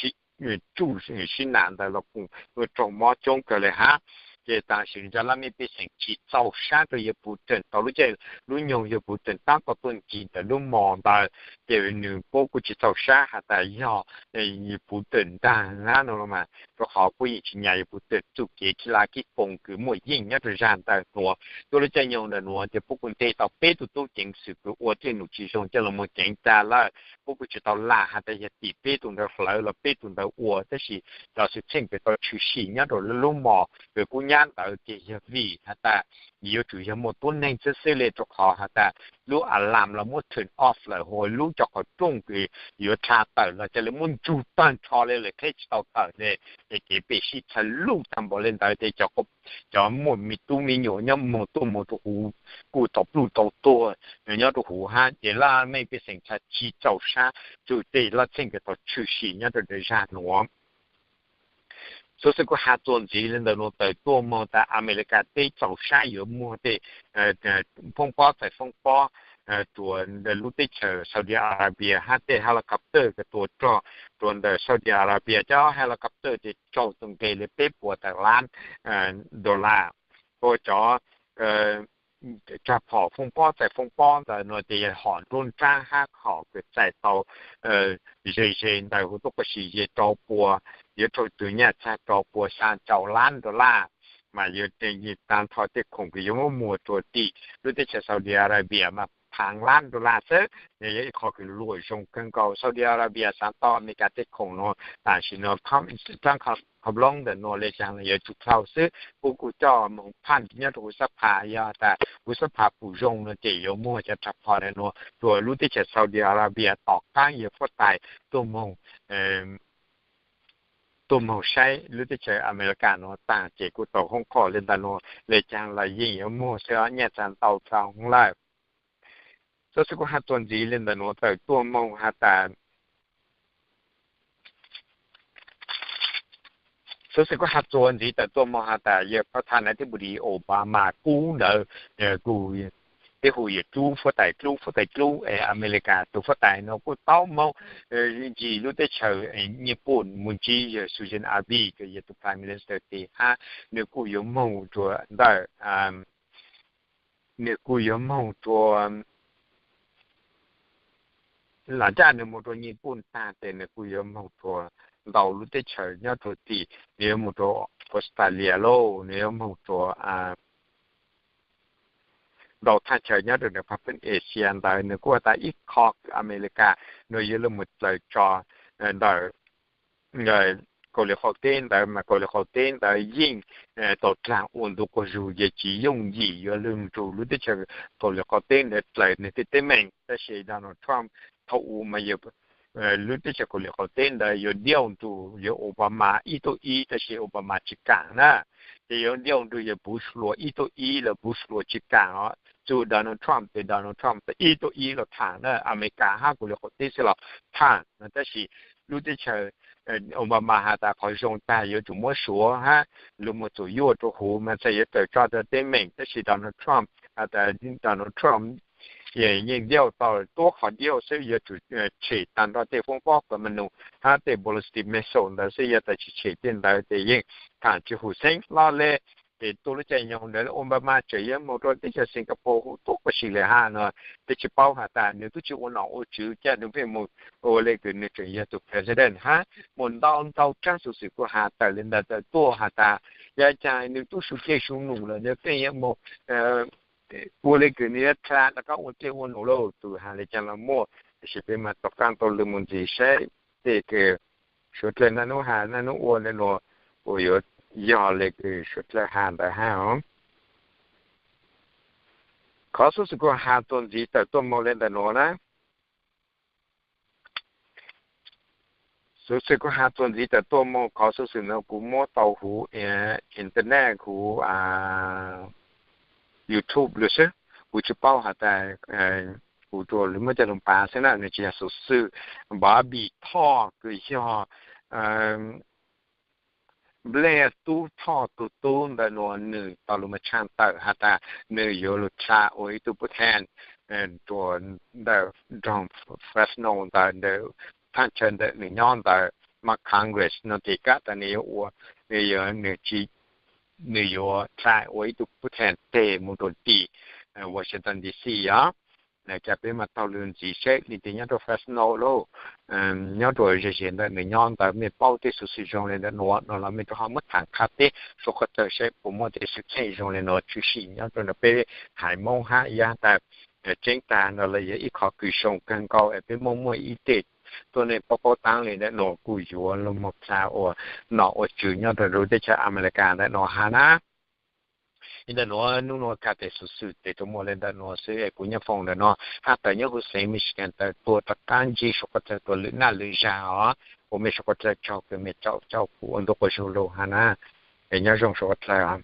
tsuj sib nam ntawd los kuj raug mob coob kawg le hab. Ces tam sim no cov laj mej pej xeem tsis txaus sab rua yawg Putin, tau lub caij lub nyoog yawg Putin taab tau tuaj ncig ntawm lub mos ntawd, ces nws puab kuj tsis txaus sab has tas yog Putin ntaag hab no mas, rua qhov puab yeej tsis nyas yawg Putin txuj kev kib laj kib foos kws muaj yeej nyob rua zag ntawm nuav. Tuaj lub caij nyoog ntawm nuav ces puab kuj nteg tau peb tug tub ceev xwm kws ua tej num tsis zoo coj los muag ceev tas lawm. Puab kuj tsis tau lam has tas yog tim peb tug ntawd hlawv los peb tug ntawd ua, tab sis cov xwm txheej kws tau tshwm sim nyob rua lub mos kws kub nyab ntawd ces yog vim has tas yuav tsum yog muaj tuab neeg xwb xwb le, rua qhov has tas lub alarm los muab turn off lawm, hos lub cov qhov rooj kws yuav dlha tawm los ca le muab ntsug tag nrho le lawm, qheb tsis tau tawm le. Ces kev peb sib txhaj luj tag npaum le ntawd ces cov muaj me tub me nyuam nyob moog tuaj moog rua huv kuj tau pluj tau tuag nyob rua huv hab. Ces laj mej pej xeem txhaj tsis txaus sab txug tej laj txheej kws tau tshwm sim nyob rua zag nuav. Xov xwm kuj has txuas ntxiv le ntawm nuav tawm tuaj moog tas Amelikas teb txaus sab yuav muag tej foob pob txais foob pob rua lub teb chaws Saudi Arabia hab tej helicopter kws tua rog rua ntawm Saudi Arabia. Cov helicopter ces raug txug nqe le peb puas tawm lab dollar. Ua cov rag phom foob pob txais foob pob ntawd no ces yog hom nruab nrab hab hom kws txais tau ze ze ntawm huv tuab quas si ze rau puas, yuav raug tug nyaj txag rau puas xyaa caum lab dollar. Mas yuav tag nrho tej khoom kws yuav muab muag rua tim lub teb chaws Saudi Arabia mas phav lab dollar xwb. Yog ib qho kws luam zoo kawg nkaus. Saudi Arabia xav tau Amelikas tej khoom no tam sim no, khaub loob ntawm nuav le caag los yuav tsum dlhau xwb. Puab kuj coj moog phaj nyob rua huv xab pha, yog tas huv xab pha pum zoo no ces yuav muag cov rag phom ntawm nuav rua lub teb chaws Saudi Arabia tom qaab yawg huab tais tuaj moog tuaj moog saib lub teb chaws Amelikas nuav taag ces kuj tau hoob qhoj le ntawm nuav le caag los yeej yuav muag xwb, nyaj txag ntau dlhau lawm. Xov xwm kuj has txuas ntxiv le ntawm nuav tawm tuaj moog has tas Xov xwm kuj has txuas ntxiv tawm tuaj moog has tas yawg phab thas nas thib npus dis Obama kub ntawd, kuj peb hu yawg dlub huab tais dlub, huab tais dlub es Amelikas tus huab tais no kuj tau moog ncig lub teb chaws Nyij Pooj mus ntsib yawg Shinzo Abe kws yog tus Prime Minister tim hab. Nws kuj yuav moog rua ntawm, nws kuj yuav moog rua, lam nraj nws moog rua Nyij Pooj taag tes nws kuj yuav moog rua ntau lub teb chaws nyob rua tim, nws yuav moog rua Australia lauj, nws yuav moog rua ntau thaj chaw nyob rua nws pab peb Asia ntawd. Nws kuj has tas ib qho kws Amelikas nws yuav lug mus dlaws tso ntawm Kauslim Qaum Teb ntawd mas Kauslim Qaum Teb ntawd yeej tau dlaag ua ntu quas zug, yog tsis yooj yim yuav lug nrug lub teb chaws Kauslim Qaum Teb ntawd dlaws nws tej teeb meem. Tab sis Donald Trump thaum u mas yog lub teb chaws Kauslim Qaum Teb ntawd yuav diauj nrug yawg Obama ib tuj ib, tab sis Obama tsis kaam na. Ces yuav diauj nrug yawg Bush Senior ib tuj ib los Bush Senior tsis kaam os. txug Donald Trump, ces Donald Trump ib tug ib los tham na, Amelikas hab kuv li qhov teb xwb los tham no, tab sis lub teb chaws Obama has tas qhov zoo tag yuav tsum muab suav hab lug moog txuam yuaj rua huv mas txhaj yuav tawm tso rua teb meem, tab sis Donald Trump has tas Donald Trump yeej diauj tau tuab qhov diauj xwb, yuav tsum tshem taag nrho tej foob pob kws maj num hab tej ballistic missile ntawd xwb, yog tas tsis tshem tej ntawd ces yeej tham tsis hum xeeb hlo le. Ces tuaj lub caij nyoog ntawd Obama tseem yuav moog rua teb chaws Singapore huv tuab pab si le hab no, peb tsis paub has tas nws tub tsis ua nom ua tswv ca nws pheej moog ua le kws nws tseem yog tug president hab moog ntau ntau tsaab xuv xwm kuj has tawm le ntawd tawm tuaj has tas yav caag nws tub su dlej su num lawm nws pheej yuav moog ua le kws nws yuav dlha rov qab ua dlej ua num lauj, tug has le caag los muaj, tab sis peb mas tom qaab tau lug moog ntxiv saib tej kws suav dlawg naj nub has naj nub ua ntawm nuav puas yuav yog le kws suav dlawg has ntawd hab. Qhov xuv xwm kuj has tuaj ntxiv tawm tuaj moog le ntawm nuav na. Xuv xwm kuj has tuaj ntxiv tawm tuaj moog, qhov xuv xwm no kuv muab tau huv internet huv YouTube lawm xwb, kuv tsis paub has tas, kuv tsuas muab coj lug pav xwb na, nws tsis yog xuv xwm. Bobby Thor kws yog Blair tub Thor tug tub ntawm nuav nws tau lug moog tshaj tawm has tas nws yuav lug dlha ua ib tug putab theej rua ntawm nroog Fresno ntawd, ntawm thaaj chaw ntawm nws nyob ntawd mas Congress no ces kab tas nws yuav ua, nws yuav, nws yuav dlha ua ib tug putab theej teg moog rua tim Washington D C os. Ca peb mas taug lug ntxiv saib leej twg nyob rua Fresno lauj, nyob rua ze ze ntawm nws nyob ntawd mej paub tej xuv xwm zoo le ntawm nuav no los mej rov ho muab tham qha teb suav qhov tawg saib puas muaj tej xwm txheej zoo le nuav tshwm sim nyob rua ntawm peb haiv Moob hab yog tas tseeb tag no los yog ib qho kws zoo kawg nkaus es peb muaj muaj ib tej tuab neeg paub paub taab le ntawm nuav kuj yuav lug moog dlha ua nom ua tswv nyob rua lub teb chaws Amelikas ntawm nuav hab na. Li ntawm nuav nub nuav kag tes xuv xwm tes rua muaj le ntawm nuav xwb es kuv nyob foom ntawm nuav hab tawm nyob huv xeev Michigan tawm tuaj rov qab ntsib suav qhov dlawg tuaj lwm naj lwm zag os. Ua mej suav qhov dlawg tsaug kws mej caum caum kuv ua ntu quas zug lug hab na. Es nyob zoo suav qhov dlawg.